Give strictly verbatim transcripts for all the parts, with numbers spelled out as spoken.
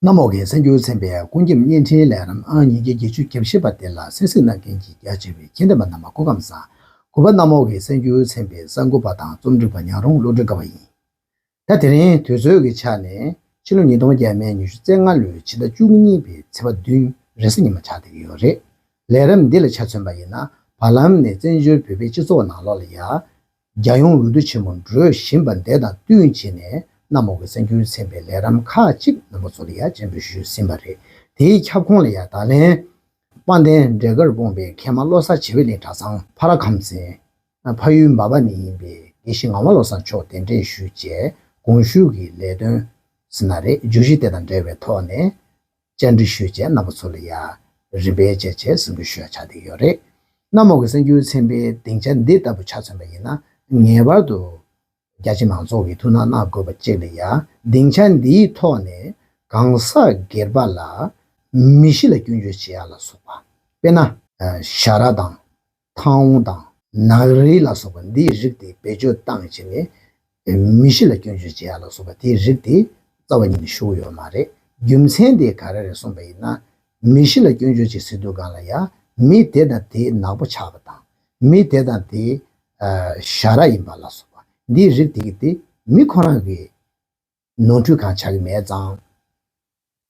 གནམ་འོག་གི་གསར་འགྱུར་ཚན་པའི་ཀུན་མཁྱེན་བརྙན་འཕྲིན་ལས་རིམ་ཨང་ཉིས་བརྒྱ་བརྒྱད་ཅུ་གྱ་བཞི་པ་དེ་ལ་གསན་གཟིགས་གནང་མཁན་གྱི་རྒྱ་ཆེ་བའི་མཁྱེན་ལྡན་པ་རྣམ་པ་སྐུ་ཁམས་བཟང་། གུས་པ་གནམ་འོག་གི་གསར་འགྱུར་ཚན་པའི་གསར་འགོད་པ་དང་རྩོམ་སྒྲིག་པ་ཉག་རོང་བློ་གྲོས་དགའ་བ་ཡིན། ད་དེ་རིང་དུས་ཚོད་ཀྱི་ཆ་ནས་ཕྱི་ལོ་ཉིས་སྟོང་བརྒྱ་མེད་ཉི་ཤུ་རྩ་ལྔ་ལོའི་ཕྱི་ཟླ་བཅུ་གཉིས་པའི་ཚེས་པ་བདུན་རེས་གཟའ་ཉི་མ་ཆགས་བསྡད་ཀྱི་ཡོད་རེད། ལས་རིམ་འདི་ལ་ཆ་མཚོན་པ་ཡིན་ན། བར་ལམ་ནས་བཙན་བྱོལ་བོད་པའི་སྤྱི་ཚོགས་ནང་ལོགས་ལ་ཡ། རྒྱལ་ཡོངས་འོས་བསྡུ་ཆེན་མོ་འགྲོ་བཞིན་པ་འདི་དང་བསྟུན་བྱས་ནས་གནམ་འོག་གི་གསར་འགྱུར་ཚན་པའི་ལས་རིམ་ཁག་ཅིག་རྣམ་པ་ཚོ་ལ་ཡ་སྤྱན་འབུལ་ཞུས་ཟིན་པ་རེད། དེའི་ཁྱབ་ཁོངས་ལ་ཡ་ད་ལན། དཔལ་ལྡན་འབྲས་དཀར་སྤུངས་པའི་མཁས་མ་བློ་བཟང་བྱེ་བའི་གླིང་གྲྭ་ཚང་ཕ་ར་ཁམས་ཚན། ཕ་ཡུལ་འབའ་པ་ནས་ཡིན་པའི་དགེ་བཤེས་ངག་དབང་བློ་བཟང་མཆོག་གདན་འདྲེན་ཞུས་བྱས་དགོངས་ཞུ་གི་ལས་དོན་ཟེར་ན་རེད། བརྗོད་གཞི་དེ་དང་འབྲེལ་བའི་ཐོག་ནས་བཅར་འདྲི་ཞུས་བྱས་རྣམ་པ་ཚོ་ལ་ཡ་རིམ་པས་བཅར་བྱས་གསུང་གི་ཞུ་ཡ་ཆགས་བསྡད་ཡོད་རེད། གནམ་འོག་གི་གསར་འགྱུར་ཚན་པའི་སྡིངས་ཆ་འདི་ལྟ་བུ་ཆ་མཚོན་པ་ཡིན་ན། ངེས་པར་དུ་རྒྱ་ཆེ་མང་ཚོགས་ཀྱིས་ཐུགས་སྣང་གནང་དགོས་པ་གཅིག་ལ་ཡ། སྡིངས་ཆ་འདིའི་ཐོག་ནས་གང་ཟག་སྒེར་པ་ལ་མི་གཤིས་ལ་སྐྱོན་བརྗོད་བྱེད་ཡ་ལ་སོགས་པ། དཔེར་ན། ཞ་ར་དང་། ཐང་བོང་དང་ནག་རིལ་ལ་སོགས་པ་འདིའི་རིགས་དེ་བེད་སྤྱོད་བཏང་བྱས་ནས་མི་གཤིས་ལ་སྐྱོན་བརྗོད་བྱེད་ཡ་ལ་སོགས་པ་དེའི་རིགས་དེ་རྩ་བ་ཉིད་ནས་ཞུ་གི་ཡོད་མ་རེད། རྒྱུ་མཚན་དེ་ག་རེ་རེད་གསུངས་པ་ཡིན་ན། མི་གཤིས་ལ་སྐྱོན་བརྗོད་བྱེད་ཟེར་དུས་སྒང་ལ་ཡ་མི་དེ་དང་དེ་ནག་པོ་ཆགས་པ་དང་། མི་དེ་དང་དེ་ཞ་ར་ཡིན་པ་ལ་སོགས་པ་འདིའི་རིགས་དེ་གི་དེ་མི་ཁོ་རང་གི་ནོར་འཁྲུལ་གང་ཆགས་ཀྱི་མེད་ཙང་།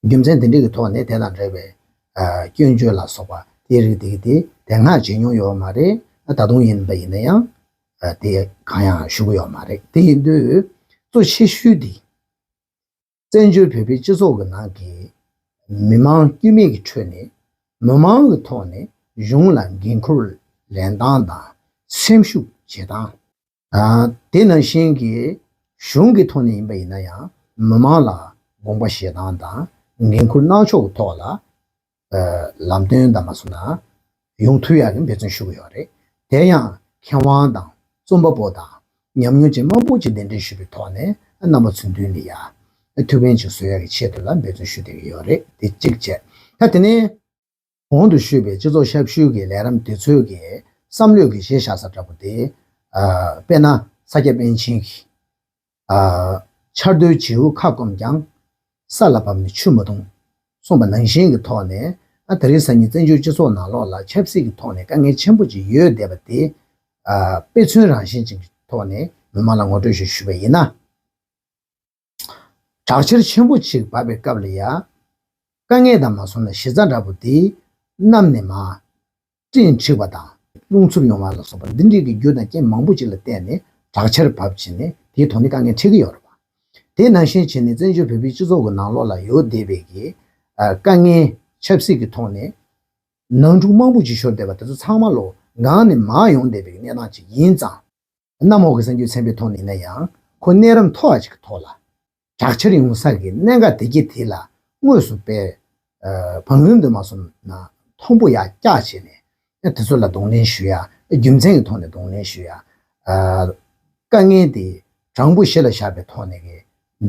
རྒྱུ་མཚན་དེ་འདྲ་གི་ཐོག་ནས་དེ་དང་འབྲེལ་བའི་ཨ་སྐྱོན་བརྗོད་ལ་སོགས་པ་དེའི་རིགས་དེ་གི་དེ་དེ་སྔ་བྱེད་མྱོང་ཡོད་མ་རེད། ད་དུང་ཡིན་པ་ཡིན་ན་ཡང་ཨ་དེ་གང་ཡང་ཞུ་གི་ཡོད་མ་རེད། དེ་ཡིན་དུས་གཙོ་ཆེ་ཤོས་དེ་བཙན་བྱོལ་བོད་པའི་སྤྱི་ཚོགས་ཀྱི་ནང་གི་མི་མང་དཀྱུས་མའི་གི་ཁྲོད་ནས་མི་མང་གི་ཐོག་ནས་གཞུང་ལ་འགན་འཁུར་ལེན་སྟངས་དང་སེམས་ཤུགས་བྱེད་སྟངས། དེ་ནང་བཞིན་གྱི་གཞུང་གི་ཐོག་ནས་ཡིན་པ་ཡིན་ན་ཡང་མི་མང་ལ་དགོངས་པ་བཞེས་སྟངས་དང་འགན་འཁུར་གནང་ཕྱོགས་ཀྱི་ཐོག་ལ་ལམ་སྟོན་དང་མ་སོང་ན་ཡོང་ཐུབ་ཡག་གི་འབད་བརྩོན་ཞུ་གི་ཡོད་རེད། དེ་ཡང་མཁས་དབང་དང་རྩོམ་པ་པོ་དང་ཉམས་མྱོང་ཅན་མང་པོ་ཅིག་གདན་འདྲེན་ཞུས་པའི་ཐོག་ནས་རྣམ་པ་ཚོའི་མདུན་ལ་ཡ་ཐུགས་ཕན་ཅིག་གསོས་ཡག་གི་ཆེད་དུ་ལ་འབད་བརྩོན་ཞུ་བསྡད་ཀྱི་ཡོད་རེད། དེ་གཅིག་བྱས། ད་དེ་ནས། གོང་དུ་ཞུས་པའི་སྤྱི་ཚོགས་ཞབས་ཞུ་གི་ལས་རིམ་དེ་ཚོའི་གི་བསམ་བློའི་གི་གཞི་བཞག་ས་འདྲ་པོ་དེ། ཨ་དཔེར་ན་ས་སྐྱ་པཎ་ཆེན་གྱིས། ཨ་ཆར་དུས་བྱེའུ་ཁ་སྐོམ་ཀྱང་། ས་ལ་བབས་ནས་ཆུ་མ་འཐུང་། གསུངས་པ་ནང་བཞིན་གྱི་ཐོག་ནས། ཨ་ད་རེས་སང་ཉིན་བཙན་བྱོལ་སྤྱི་ཚོགས་ནང་ལོགས་ལ་ཆབ་སྲིད་ཀྱི་ཐོག་ནས་དཀའ་ངལ་ཆེན་པོ་ཅིག་ཡོད་བསྡད་པ་དེ། ཨ་དཔེ་མཚོན་རང་བཞིན་ཅན་གྱི་ཐོག་ནས་མི་མང་ལ་ངོ་སྤྲོད་ཞིག་ཞུས་པ་ཡིན་ན། དྲག་ཆར་ཆེན་པོ་ཅིག་བབས་པའི་སྐབས་ལ་ཡ། དཀའ་ངལ་དང་མ་སོང་ན་གཞི་རྩ་འདྲ་པོ་དེ་གནམ་ནས་མར་སྤྲིན་འཁྲིགས་པ་དང་རླུང་འཚུབ་ཡོང་བ་ལ་སོགས་པ་འདི་འདྲའི་གི་རྒྱུ་དང་རྐྱེན་མང་པོ་ཅིག་ལ་བརྟེན་ནས་དྲག་ཆར་བབས་བྱས་ནས་དེའི་ཐོག་ནས་དཀའ་ངལ་འཕྲད་ཀྱི་ཡོད་རེད་པ། དེ་ནང་བཞིན་བྱས་ནས་བཙན་བྱོལ་བོད་པའི་སྤྱི་ཚོགས་ཀྱི་ནང་ལོགས་ལ་ཡོད་བསྡད་པའི་གི་ཨ་དཀའ་ངལ་ཆབ་སྲིད་ཀྱི་ཐོག་ནས་ནང་འཁྲུག་མང་པོ་ཅིག་ཤོར་བསྡད་པ་དེ་ཚོ་ཚང་མ་ལོ་གང་ནས་མར་ཡོང་བསྡད་པའི་གནས་སྟངས་ཅིག་ཡིན་ཙང་། གནམ་འོག་གི་གསར་འགྱུར་ཚན་པའི་ཐོག་ནས་ཡིན་ན་ཡང་ཁོ་གནས་རིམ་མཐོ་བ་ཅིག་གི་ཐོག་ལ་དྲག་ཆར་ཡོང་ས་གི་གནད་འགག་དེ་གྱད་དེ་ལ་དངོས་སུ་དཔེ་བང་རིམ་དུ་མ་སོང་ན་མཐོན་པོ་ཡར་བཀྱགས་བྱས་ནས་དེ་ཚོ་ལ་གདོང་ལེན་ཞུ་ཡ། རྒྱུ་མཚན་གྱི་ཐོག་ནས་གདོང་ལེན་ཞུ་ཡ། དཀའ་ངལ་དེ་དྲང་པོ་གཞི་ལ་བཞག་པའི་ཐོག་ནས་གི་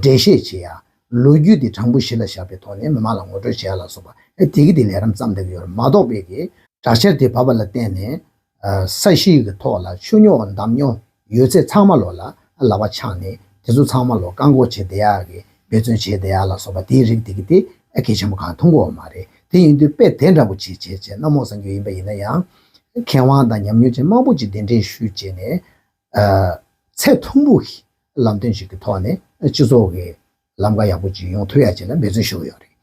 འགྲེལ་བཤད་བྱེད་ཡ། ལོ་རྒྱུས་དེ་དྲང་པོ་གཞི་ལ་བཞག་པའི་ཐོག་ནས་མི་མང་ལ་ངོ་སྤྲོད་བྱེད་ཡ་ལ་སོགས་པ་ཨེ་དེ་གི་དེ་ལས་རིམ་བརྩམས་བསྡད་ཀྱི་ཡོད་རེད་མ་གཏོགས་པའི་གི་དྲག་ཆར་དེ་བབས་པ་ལ་བརྟེན་ནས་ས་གཞི་གི་ཐོག་ལ་ཆུ་རྙོག་འདམ་རྙོག་ཡོད་ཚད་ཚང་མ་ལོ་ལ་ལག་པ་འཆང་ནས་དེ་ཚོ་ཚང་མ་ལོ་བཀག་འགོག་བྱེད་བསྡད་ཡག་གི་འབད་བརྩོན་བྱེད་བསྡད་ཡག་ལ་སོགས་པ་དེའི་རིགས་དེ་གི་དེ་ཨེ་གལ་ཆེན་པོ་གང་མཐོང་གི་ཡོད་མ་རེད། དེ་ཡིན་དུས་དཔེ་དེ་འདྲ་པོ་བྱེད་བྱེད་བྱེད་གནམ་འོག་གསར་འགྱུར་ཡིན་པ་ཡིན་ན་ཡང་མཁས་དབང་དང་ཉམས་མྱོང་ཅན་མང་པོ་ཅིག་གདན་འདྲེན་ཞུས་བྱས་ནས། ཚད་མཐོན་པོ་གི་ལམ་སྟོན་ཞིག་གི་ཐོག་ནས་སྤྱི་ཚོགས་ཀྱི་ལམ་ཁ་ཡག་པོ་ཅིག་ཡོང་ཐུབ་ཡ་ཅིག་ལ་འབད་བརྩོན་ཞུ་གི་ཡོད་རེད།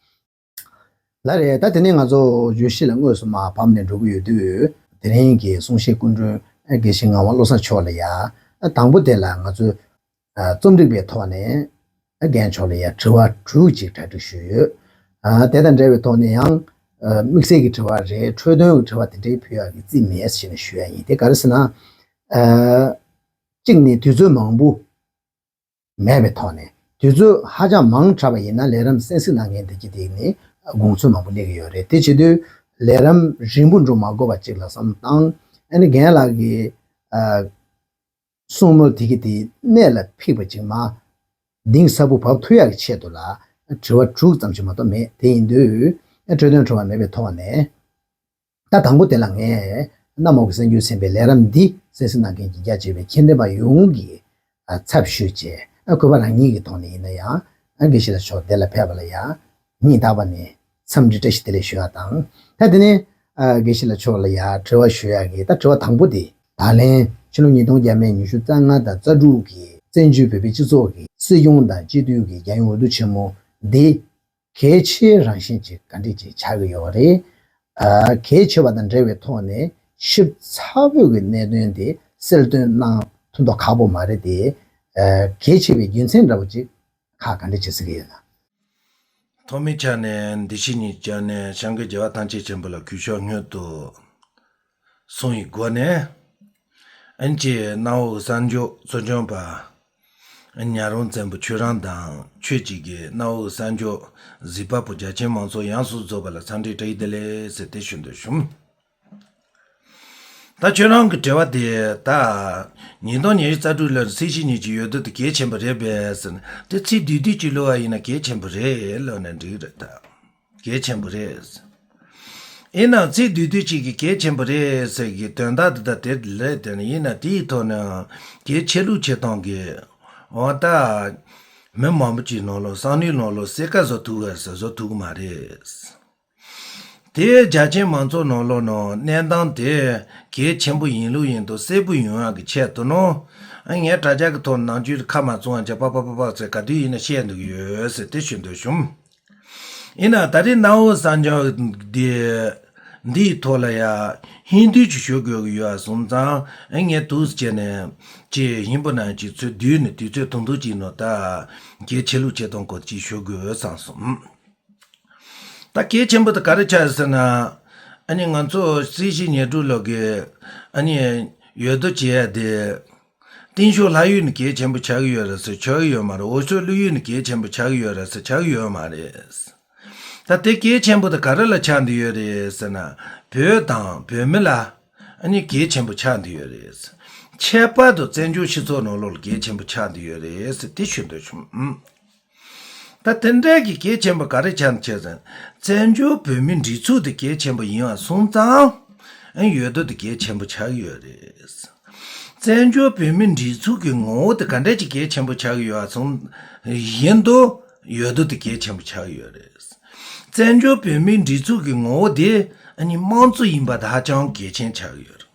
ལགས་རེད། ད་དེ་ནས་ང་ཚོ་བརྗོད་གཞི་ལ་དངོས་སུ་མར་བབས་ནས་འགྲོ་གི་ཡོད་དུས་དེ་རིང་གི་གསུང་བཤད་སྐུ་མགྲོན་དགེ་བཤེས་ངག་དབང་བློ་བཟང་མཆོག་ལ་ཡ། དང་པོ་དེ་ལ་ང་ཚོས་རྩོམ་སྒྲིག་པའི་ཐོག་ནས་རྒན་མཆོག་ལ་ཡ་དྲི་བ་དྲུག་ཅིག་གྲ་སྒྲིག་ཞུས་ཡོད། དེ་དང་འབྲེལ་བའི་ཐོག་ནས་ཡང་དམིགས་བསལ་གྱི་དྲི་བ་རེད། འཕྲོས་དོན་གྱི་དྲི་བ་དེ་འདྲའི་ཕུལ་ཡག་གི་རྩིས་མེད་ཟེར་ནས་ཞུ་ཡ་ཡིན། དེ་ག་རེ་ཟེར་ན། གཅིག་ནས་དུས་ཚོད་མང་པོ་མེད་པའི་ཐོག་ནས་དུས་ཚོད་ཧ་ཅང་མང་དྲགས་པ་ཡིན་ན་ལས་རིམ་གསན་གཟིགས་གནང་མཁན་དེ་གྱད་དེ་ནི་དགོངས་ཚུལ་མང་པོ་སླེབས་ཀྱི་ཡོད་རེད། དེ་བྱེད་དུས་ལས་རིམ་རིང་པོ་འགྲོ་མ་དགོས་པ་ཅིག་ལ་བསམ་བློ་བཏང་། ཨ་ནི་རྒན་ལགས་ཀྱི་གསུང་མོལ་དེ་གྱད་དེ་གནད་ལ་ཕིགས་པ་ཅིག་མ་གཏིང་ཟབ་པོ་བབས་ཐུབ་ཡག་གི་ཆེད་དུ་ལ་དྲི་བ་དྲུག་ཙམ་ཞིག་མ་གཏོགས་མེད། དེ་ཡིན་དུས་འཕྲོས་དོན་དྲི་བ་མེད་པའི་ཐོག་ནས། ད་དང་པོ་དེ་ལ་ངས་གནམ་འོག་གི་གསར་འགྱུར་ཚན་པའི་ལས་རིམ་འདི་གསན་གཟིགས་གནང་མཁན་གྱི་རྒྱ་ཆེ་བའི་མཁྱེན་ལྡན་པ་ཡོངས་ཀྱི་ཚབ་ཞུས་བྱས། གུས་པ་རང་ཉིད་ཀྱི་ཐོག་ནས་ཡིན་ན་ཡང་དགེ་བཤེས་ལགས་མཆོག་འདི་ལ་ཕེབས་པ་ལ་ཡང་ སྙིང་ཐག་པ་ནས་འཚམས་འདྲི་བཀྲ་ཤིས་བདེ་ལེགས་ཞུ་ཡ་དང་། ད་དེ་ནས་ཨ་དགེ་བཤེས་ལགས་མཆོག་ལ་ཡ་དྲི་བ་ཞུ་ཡ་གི་ད་དྲི་བ་དང་པོ་དེ། ད་ལན་ཕྱི་ལོ་ཉིས་སྟོང་བརྒྱ་མེད་ཉི་ཤུ་རྩ་ལྔ་དང་རྩ་དྲུག་གི་བཙན་བྱོལ་བོད་པའི་སྤྱི་ཚོགས་ཀྱི་སྲིད་སྐྱོང་དང་སྤྱི་འཐུས་ཀྱི་རྒྱལ་ཡོངས་འོས་བསྡུ་ཆེན་མོ་འདི་གལ་ཆེ་རང་བཞིན་ཅིག་ག་འདྲས་ཅིག་ཆགས་ཀྱི་ཡོད་རེད། ཨ་གལ་ཆེ་བ་དང་འབྲེལ་བའི་ཐོག་ནས་ཞིབ་ཚགས་པོའི་གི་གནད་དོན་དེ་གསལ་སྟོན་གནང་ཐུབ་མདོག་ཁ་པོ་མ་རེད་དེ། ཨ་གལ་ཆེ་བའི་རྒྱུ་མཚན་འདྲ་པོ་ཅིག་ཁག་ག་འདྲས་ཅིག་གཟིགས་ཀྱི་ཡོད་ན། ཐོག་མའི་ཆ་ནས་འདི་ཕྱི་གཉིས་ཀྱི་ཆ་ནས་སྐྱབས་མགོན་རྒྱལ་བ་ཐམས་ཅད་མཁྱེན་པ་ལ་གུས་ཕྱག་སྔོན་དུ་སོང་བའི་སྒོ་ནས། ཨན་ཅི་གནམ་འོག་གསར་འབྱོར་གཙོ་སྐྱོང་པ་ཉ་རོང་བཙན་པོ་ཁྱོད་རང་དང་ཆོས་ཀྱི་གི་གནམ་འོག་གསར་འབྱོར་གཟིགས་པ་པོ་རྒྱ་ཆེན་མང་ཚོགས་ཡོངས་སུ་རྫོགས་པ་ལ་འཚམས་འདྲི་བཀྲ་ཤིས་བདེ་ལེགས་ཟེར་ཏེ་ཞུ་འདོད་བྱུང་། ད་ཁྱོད་རང་གི་དྲི་བ་དེ་ད་ཉིས་སྟོང་ཉི་ཤུ་རྩ་དྲུག་ལོའི་སྲིད་སྤྱི་གཉིས་ཀྱི་འོས་བསྡུ་དེ་གལ་ཆེན་པོ་རེད་པས་ཟེར་ན། དེ་ཚིག་བསྡུས་བསྡུས་ཀྱིས་ལབ་པ་ཡིན་ན་གལ་ཆེན་པོ་རེད་ལབ་ན་འགྲིག་རེད་ད། གལ་ཆེན་པོ་རེད། ཡིན་ནའང་ཚིག་བསྡུས་བསྡུས་གཅིག་གིས་གལ་ཆེན་པོ་རེད་ཟེར་གི་དོན་དག་དེ་དག་དེ་ལས་དེ་ནི་ཡིན་ན་དེའི་ཐོག་ནས་གལ་ཆེ་ལུགས་ཆེ་སྟངས་ཀྱི་འོ་ད་མི་མང་པོ་ཅིག་ནང་ལོགས་བསམ་བློའི་ནང་ལོགས་གསལ་ཁ་བཟོ་ཐུབ་ག་ཟེར་བཟོ་ཐུབ་གི་མ་རེད། དེ་རྒྱ་ཆེན་མང་ཚོགས་ནང་ལོགས་ནང་གནས་སྟངས་དེ་གལ་ཆེན་པོ་ཡིན་ལུགས་ཡིན་དུ་གསལ་པོ་ཡོང་ཡག་གི་ཆེད་དུ་ནོ། ངས་དྲ་རྒྱ་གི་ཐོག་ནང་ཆོས་ཁ་མ་བཙུམ་བ་བྱས་པ་པ་པ་པ་ཟེར་ག་དུས་ཡིན་ན་བཤད་འདུག་ཡོད་ཟེར་དེ་ཞུ་འདོད་བྱུང་། ཡིན་ན་ད་རེས་གནམ་འོག་གསར་འབྱོར་འདི་འདིའི་ཐོག་ལ་ཡ་ཧིན་དུས་ཀྱི་ཞུ་དགོས་ཀྱི་ཡོད་སོང་ཙང་ངས་འདུག་བྱས་ནས་ཅི་ཡིན་པ་ན་ཅི་ཚོད་བསྡུས་ནས་དུས་ཚོད་ཐུང་ཐུང་ཅིག་ནང་ད་གལ་ཆེ་ལུགས་ཆེ་སྟངས་སྐོར་ཅིག་ཞུ་དགོས་བསམ་སོང་། ད་གལ་ཆེན་པོ་དེ་ག་རེ་ཆགས་ཟེར་ན། ཨ་ནི་ང་ཚོ་སྲིད་སྤྱི་ཉེར་དྲུག་ལོ་གི་ཨ་ནི་འོས་བསྡུ་བྱེད་ཡ་དེ། སྟེང་ཕྱོགས་ལྷ་ཡུལ་ནས་གལ་ཆེན་པོ་ཆགས་ཀྱི་ཡོད་རེད་ཟེར་ཆགས་ཀྱི་ཡོད་མ་རེད། འོག་ཕྱོགས་ཀླུ་ཡུལ་ནས་གལ་ཆེན་པོ་ཆགས་ཀྱི་ཡོད་རེད་ཟེར་ཆགས་ཀྱི་ཡོད་མ་རེད། ད་དེ་གལ་ཆེན་པོ་དེ་ག་རེ་ལ་ཆགས་འདི་ཡོད་རེད་ཟེར་ན། བོད་དང་བོད་མི་ལ་ཨ་ནི་གལ་ཆེན་པོ་ཆགས་འདི་ཡོད་རེད། ཁྱད་པར་དུ་བཙན་བྱོལ་སྤྱི་ཚོགས་ནང་ལོགས་ལ་གལ་ཆེན་པོ་ཆགས་འདི་ཡོད་རེད་ཟེར་དེ་ཞུ་འདོད་བྱུང་། ད་དེ་འདྲའི་གི་གལ་ཆེན་པོ་ག་རེ་ཆགས་ཆེ་ཟེར། བཙན་བྱོལ་བོད་མིའི་སྒྲིག་འཛུགས་དེ་གལ་ཆེན་པོ་ཡིན་པ་སོང་ཙང་ཨ་ནི་འོས་བསྡུ་དེ་གལ་ཆེན་པོ་ཆགས་ཀྱི་ཡོད་རེད། བཙན་བྱོལ་བོད་མིའི་སྒྲིག་འཛུགས་ཀྱི་ངོ་བོ་དེ་ག་འདྲ་ཅིག་གལ་ཆེན་པོ་ཆགས་ཀྱི་ཡོད་པ་སོང་བཞིན་དུ་འོས་བསྡུ་དེ་གལ་ཆེན་པོ་ཆགས་ཀྱི་ཡོད་རེད། བཙན་བྱོལ་བོད་མིའི་སྒྲིག་འཛུགས་ཀྱི་ངོ་བོ་དེ་ཨ་ནི་དམངས་གཙོ་ཡིན་པ་དེ་ཧ་ཅང་གལ་ཆེན་ཆགས་ཀྱི་ཡོད་རེད།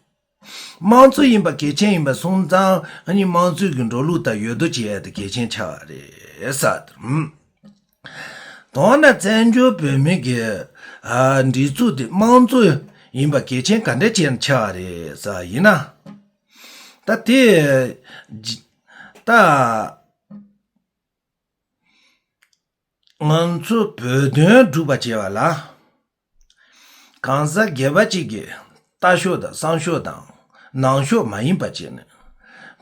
དམངས་གཙོ་ཡིན་པ་གལ་ཆེན་ཡིན་པ་སོང་ཙང་ཨ་ནི་དམངས་གཙོའི་གི་འགྲོ་ལུགས་དང་འོས་བསྡུ་བྱེད་ཡ་དེ་གལ་ཆེན་ཆགས་པ་རེད་ས་དེ། དོན་ན་བཙན་བྱོལ་བོད་མི་གི་ཨ་སྒྲིག་འཛུགས་དེ་དམངས་གཙོ་ཡིན་པ་གལ་ཆེན་ག་འདྲ་ཅིག་ཆགས་པ་རེད་ས་ཡིན་ན། ད་དེ་ད། ང་ཚོ་བོད་དོན་སྒྲུབ་པ་བྱེད་པ་ལ། གང་ཟག་སྒེར་པ་གཅིག་གི་ལྟ་ཕྱོགས་དང་བསམ་ཕྱོགས་དང་ནང་ཕྱོགས་མ་ཡིན་པ་བྱས་ནས།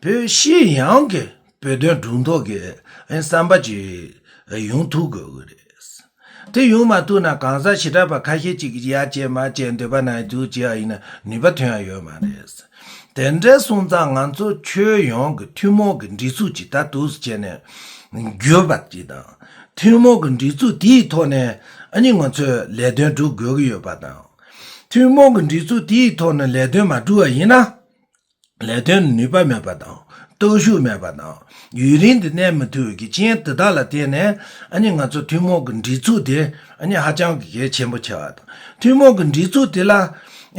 བོད་སྤྱི་ཡོངས་ཀྱི་བོད་དོན་སྒྲུབ་མདོག་གི་བསམ་པ་ཅིག་ཡོང་ཐུབ་དགོས་ཀྱི་རེད། དེ་ཡོང་མ་ཐུབ་ན་གང་ཟག་ཞེ་དྲག་པ་ཁ་ཤས་ཅིག་གིས་ཡ་བྱས་མ་བྱས་འདོད་པ་ན་འདུག་བྱས་པ་ཡིན་ན་ནུས་པ་ཐོན་ཡ་ཡོད་མ་རེད། དེ་འདྲ་སོང་ཙང་ང་ཚོ་ཁྱོན་ཡོངས་ཀྱི་ཐུན་མོང་གི་སྒྲིག་འཛུགས་ཅིག་ད་འདུག་སེ་བྱས་ནས་འགྱུར་བ་ཅིག་དང་། ཐུན་མོང་གི་སྒྲིག་འཛུགས་དེའི་ཐོག་ནས་ཨ་ནི་ང་ཚོས་ལས་དོན་སྒྲུབ་དགོས་ཀྱི་ཡོད་པ་དང་། ཐུན་མོང་གི་སྒྲིག་འཛུགས་དེའི་ཐོག་ནས་ལས་དོན་མ་སྒྲུབ་པ་ཡིན་ན། ལས་དོན་ནུས་པ་མེད་པ་དང་སྟོབས་ཤུགས་མེད་པ་དང་ཡུན་རིང་དུ་གནས་མི་ཐུབ་པའི་རྐྱེན་དེ་དག་ལ་བརྟེན་ནས་ཨ་ནི་ང་ཚོ་ཐུན་མོང་གི་སྒྲིག་འཛུགས་དེ་ཨ་ནི་ཧ་ཅང་གི་གལ་ཆེན་པོ་ཆགས་པ་དང་། ཐུན་མོང་གི་སྒྲིག་འཛུགས་དེ་ལ་